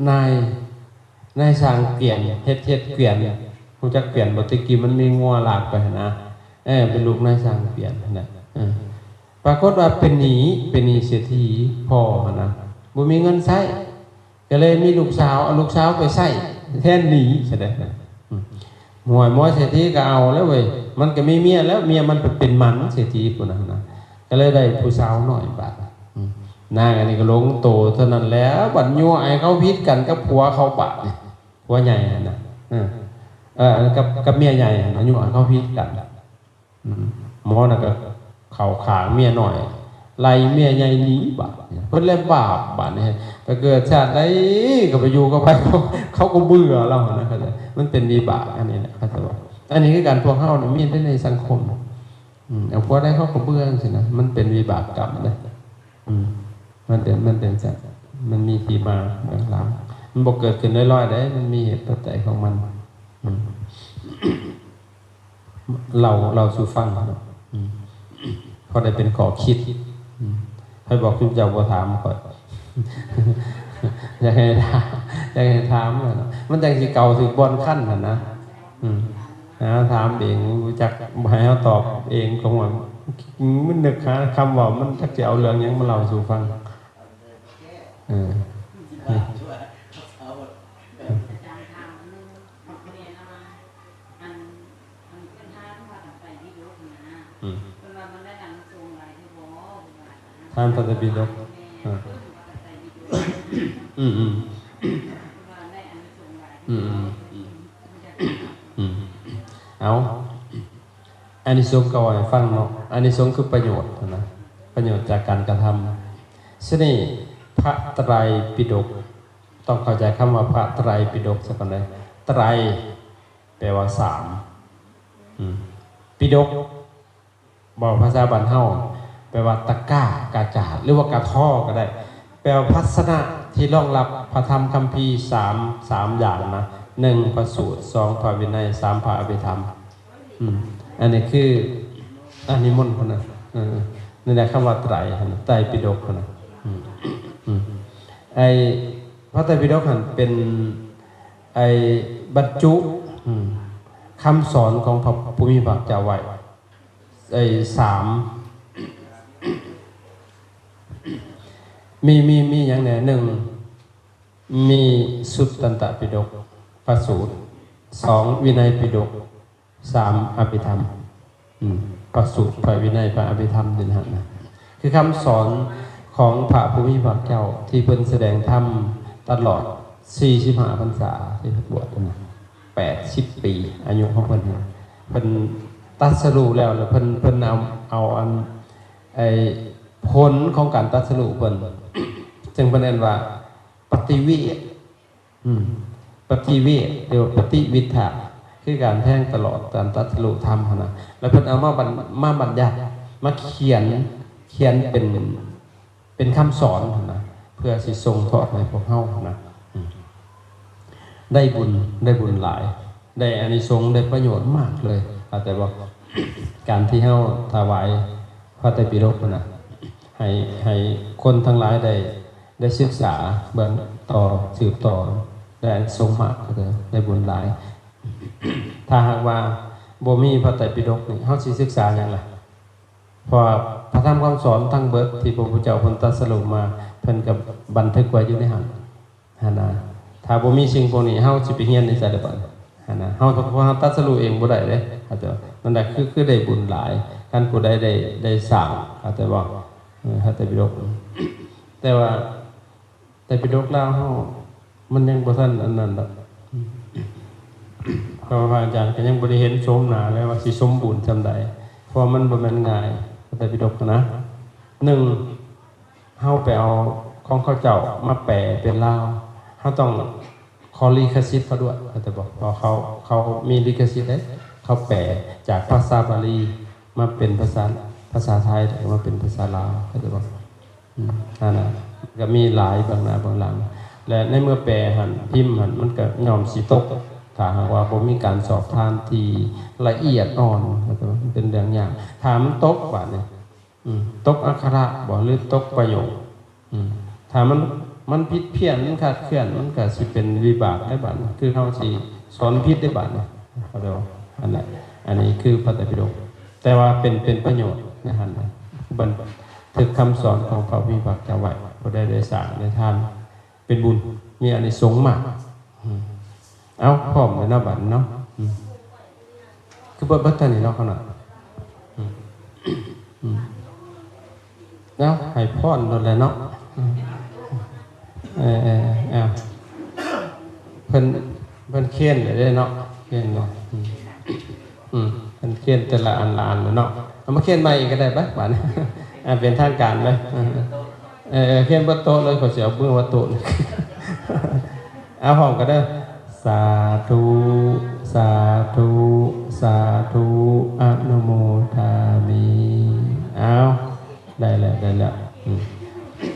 ນາຍ ນາຍຊ່າງກວຽນ ເຮັດ ເຮັດກວຽນ ຮູ້ຈັກກວຽນບໍ່? ແຕ່ກີ້ມັນມີງົວລາກໄປຫັ້ນນະ ເອີ ເປັນລູກນາຍຊ່າງກວຽນຫັ້ນນະ. ເອີ ປາກົດວ່າເປັນໜີ້ ເປັນໜີ້ເສດຖີພໍ່ຫັ້ນນະ ບໍ່ມີເງິນໃຊ້ ກໍເລີຍມີລູກສາວ ເອົາລູກສາວໄປໃຊ້ແທນໜີ້ຊະເດ້. ອືມ ຫ້ວຍ ໝໍເສດຖີກໍເອົາແລ້ວເວີຍ ມັນກໍມີເມຍແລ້ວ ເມຍມັນໄປເປັນໝັນເສດຖີພຸ້ນນະ ກໍເລີຍໄດ້ຜູ້ສາວນ້ອຍບາດ. ອືມ ນາງອັນນີ້ກໍຫຼົງໂຕເທົ່ານັ້ນແຫຼະ ບັດຍົວະໃຫ້ເຂົາຜິດກັນກັບຜົວເຂົາບາດນີ້ ຜົວໃຫຍ່ຫັ້ນນະ ເອີ ເອີ ກັບ ກັບເມຍໃຫຍ່ຫັ້ນນະ ຍົວະໃຫ້ເຂົາຜິດກັນ. ອືມ ໝໍນັ້ນກໍເຂົ້າຂ້າງເມຍນ້ອຍ ໄລ່ເມຍໃຫຍ່ໜີບາດນີ້ ເພິ່ນແລະບາບບາດນີ້ ໄປເກີດຊາດໃດກໍໄປຢູ່ກັບໃຜ ເຂົາກໍເບື່ອລາວຫັ້ນນະ. ເຂົາໃຈ ມັນເປັນວິບາກອັນນີ້ແຫຼະ ເຂົາເຈົ້າວ່າ. ອັນນີ້ຄືກັນ ພວກເຮົານີ້ມີແຕ່ໃນສັງຄົມ ອືມ ເອົາຜົວໃດເຂົາກໍເບື່ອຈັ່ງຊີ້ນະ ມັນເປັນວິບາກກຳເດ້. ອືມ ມັນເປັນ ມັນເປັນຈັ່ງ ມັນມີທີ່ມາເບື້ອງຫຼັງ ມັນບໍ່ເກີດຂຶ້ນລອຍໆເດ້ ມັນມີເຫດປັດໄຈຂອງມັນ. ອືມ ເລົ່າ ເລົ່າສູ່ຟັງເນາະ ອືມ ພໍໄດ້ເປັນຂໍ້ຄິດ. ອືມ ໃຜບອກຊຸມເຈົ້າບໍ່ຖາມຂ້ອຍ ຢາກໃຫ້ຖາມ ຢາກໃຫ້ຖາມເນາະ ມັນຈັ່ງຊິເກົາຖືກບ່ອນຄັນຫັ້ນນະ. ອືມ ຫາຖາມເອງ ຮູ້ຈັກ ໃຫ້ເຮົາຕອບເອງກໍວ່າ ມັນນຶກຫາຄຳເວົ້າ ມັນຈັກຊິເອົາເລື່ອງຫຍັງມາເລົ່າສູ່ຟັງ. ເອີ ອາຈານຖາມໜຶ່ງ ແມ່ນວ່າ ອັນ ອັນເພິ່ນຖາມວ່າ ພະໄຕປິດົກນະ ອືມ ເພິ່ນວ່າມັນໄດ້ອານິສົງຫຼາຍຢູ່ບໍ່ ເພິ່ນວ່ານະ ຖາມພະໄຕປິດົກ ແມ່ນ ເອີ ເພິ່ນວ່າພະໄຕປິດົກ ອືມໆ ເພິ່ນວ່າໄດ້ອານິສົງຫຼາຍຢູ່ບໍ່ ອືມໆ ອືມ ເພິ່ນຢາກຖາມ ອືມ ເອົາ ອານິສົງກໍເວົ້າໃຫ້ຟັງເນາະ ອານິສົງຄືປະໂຫຍດນະ ປະໂຫຍດຈາກການກະທຳ. ສະນີ້ ພະໄຕປິດົກ ຕ້ອງເຂົ້າໃຈຄຳວ່າພະໄຕປິດົກຊະກ່ອນເດີ. ໄຕແປວ່າສາມ ອືມ ປິດົກ ເວົ້າພາສາບ້ານເຮົາ ແປວ່າຕະກ້າ ກະຈາດ ຫຼືວ່າກະທໍກໍໄດ້ ແປວ່າພັດຊະນະ ທີ່ຮອງຮັບພະທຳຄຳພີສາມ ສາມຢ່າງນະ ໜຶ່ງ ພະສູດ ສອງ ພະວິໄນ ສາມ ພະອະພິທຳ. ອືມ ອັນນີ້ຄືອານິມົນພຸ້ນນະ. ເອີ ນີ້ແຫຼະຄຳວ່າໄຕຫັ້ນນະ ໄຕປິດົກຫັ້ນນະ. ອືມ ອືມ ໄອ້ພະໄຕປິດົກຫັ້ນເປັນ ໄອ້ບັນຈຸ ອືມ ຄຳສອນຂອງພະຜູ້ມີພະພາກເຈົ້າໄວ້ ໄອ້ສາມ ມີ ມີ ມີຫຍັງແດ່? ໜຶ່ງ ມີສຸດຕັນຕະປິດົກ ພະສູດ, ສອງ ວິໄນປິດົກ, ສາມ ອະພິທຳ. ອືມ ພະສູດ ພະວິໄນ ພະອະພິທຳຢູ່ໃນຫັ້ນນະ ຄືຄຳສອນຂອງພະຜູ້ມີພະພາກເຈົ້າ ທີ່ເພິ່ນສະແດງທຳຕະຫຼອດສີ່ສິບຫ້າພັນສາທີ່ເພິ່ນບວດນະ ແປດສິບປີອາຍຸຂອງເພິ່ນນະ. ເພິ່ນຕັດສະຮູ້ແລ້ວ ແລ້ວເພິ່ນ ເພິ່ນເອົາ ເອົາອັນ ໄອ້ຜົນຂອງການຕັດສະຮູ້ເພິ່ນ ເຊິ່ງເພິ່ນເອີ້ນວ່າປະຕິເວດ ອືມ ປະຕິເວດ ຫຼືວ່າປະຕິວິທະ ຄືການແທງຕະຫຼອດການຕັດສະຮູ້ທຳຫັ້ນນະ. ແລ້ວເພິ່ນເອົາມາບັນ ມາບັນຍັດ ມາຂຽນ ຂຽນເປັນ ເປັນຄຳສອນຫັ້ນນະ ເພື່ອຊິສົ່ງທອດໃຫ້ພວກເຮົາຫັ້ນນະ. ອືມ ໄດ້ບຸນ ໄດ້ບຸນຫຼາຍ ໄດ້ອານິສົງ ໄດ້ປະໂຫຍດມາກເລີຍ. ເຂົ້າໃຈບໍ່? ການທີ່ເຮົາຖວາຍພະໄຕປິດົກຫັ້ນນະ ໃຫ້ ໃຫ້ຄົນທັງຫຼາຍໄດ້ ໄດ້ສຶກສາເບິ່ງຕໍ່ ສືບຕໍ່ ໄດ້ອານິສົງມາກເລີຍ ໄດ້ບຸນຫຼາຍ. ຖ້າຫາກວ່າບໍ່ມີພະໄຕປິດົກນີ້ ເຮົາຊິສຶກສາຫຍັງລະ? ເພາະວ່າພະທຳຄຳສອນທັງເບິດທີ່ພະພຸດທະເຈົ້າເພິ່ນຕັດສະຮູ້ມາ ເພິ່ນກໍບັນທຶກໄວ້ຢູ່ໃນຫັ້ນ ຫັ້ນນະ. ຖ້າບໍ່ມີສິ່ງພວກນີ້ ເຮົາຊິໄປຮຽນໃນໃສລະບັດຫັ້ນນະ? ເຮົາ ເພາະເຮົາຕັດສະຮູ້ເອງບໍ່ໄດ້ເດ້ ເຂົ້າໃຈບໍ່? ນັ້ນແຫຼະ ຄື ຄືໄດ້ບຸນຫຼາຍ ຄັນຜູ້ໃດໄດ້ ໄດ້ສ້າງ ເຂົ້າໃຈບໍ່? ເອີ ພະໄຕປິດົກ ແຕ່ວ່າ ແຕ່ປິດົກລາວເຮົາມັນຍັງບໍ່ທັນອັນນັ້ນດອກ ເພາະວ່າພະອາຈານກໍຍັງບໍ່ໄດ້ເຫັນໂສມໜ້າເລີຍວ່າຊິສົມບູນສ່ຳໃດ ເພາະວ່າມັນບໍ່ແມ່ນງ່າຍ ພະໄຕປິດົກນະ. ໜຶ່ງ ເຮົາໄປເອົາຂອງເຂົາເຈົ້າມາແປເປັນລາວ ເຮົາຕ້ອງຂໍລິຂະສິດເຂົາດ້ວຍ ເຂົ້າໃຈບໍ່? ເພາະເຂົາ ເຂົາມີລິຂະສິດເດ້ ເຂົາແປຈາກພາສາບາລີມາເປັນພາສາ ພາສາໄທ ແລ້ວກໍມາເປັນພາສາລາວ ເຂົ້າໃຈບໍ່? ອືມ ຫັ້ນນະ ກໍມີຫຼາຍເບື້ອງໜ້າເບື້ອງຫຼັງ ແລະ ໃນເມື່ອແປຫັ້ນ ພິມຫັ້ນ ມັນກໍຍ່ອມຊິຕົກ ຖ້າຫາກວ່າບໍ່ມີການສອບທານທີ່ລະອຽດອ່ອນ ມັນເປັນເລື່ອງຍາກ. ຖ້າມັນຕົກບາດນີ້ ອືມ ຕົກອັກຂະລະບໍ ຫຼືຕົກປະໂຫຍກ ອືມ ຖ້າມັນ ມັນຜິດພຽນ ມັນຄາດເຄື່ອນ ມັນກໍຊິເປັນວິບາກໃດບາດນີ້ ຄືເຮົາຊິສອນຜິດໃດບາດນີ້ ເຂົາເຈົ້າ ອັນນັ້ນ ອັນນີ້ຄືພະໄຕປິດົກ ແຕ່ວ່າເປັນ ເປັນປະໂຫຍດໃນຫັ້ນນະ ບັນທຶກຄຳສອນຂອງພະຜູ້ມີພະພາກເຈົ້າໄວ້ ຜູ້ໃດໄດ້ສ້າງໄດ້ທານເປັນບຸນ ມີອານິສົງມາກ. ອືມ ເອົາ ພ້ອມແລ້ວເນາະ ບັດນີ້ເນາະ ອືມ ຄືເບິດ ເບິດເທົ່ານີ້ເນາະ ເຂົາເນາະ ອືມ ອືມ ເອົາ ໃຫ້ພອນໂລດແຫຼະເນາະ ເອີ ເອີ ເອີ ເອີ ເພິ່ນ ເພິ່ນເຄນໄດ້ເນາະ ເຄນເນາະ ອືມ ອືມ ເພິ່ນເຄນແຕ່ລະອັນລະອັນແລ້ວເນາະ ເອົາມາເຄນໃໝ່ອີກກໍໄດ້ ໄປ ບາດນີ້ ອ່າ ເປັນທາງການເລີຍ ເອີ ເອີ ເຄນເບິດໂຕະເລີຍ ຂ້ອຍຊິເອົາມືວາດໂຕະ ເອົາ ພ້ອມກັນເດີ ສາທຸ ສາທຸ ສາທຸ ອະນຸໂມທາມິ ເອົາ ໄດ້ແລ້ວ ໄດ້ແລ້ວ.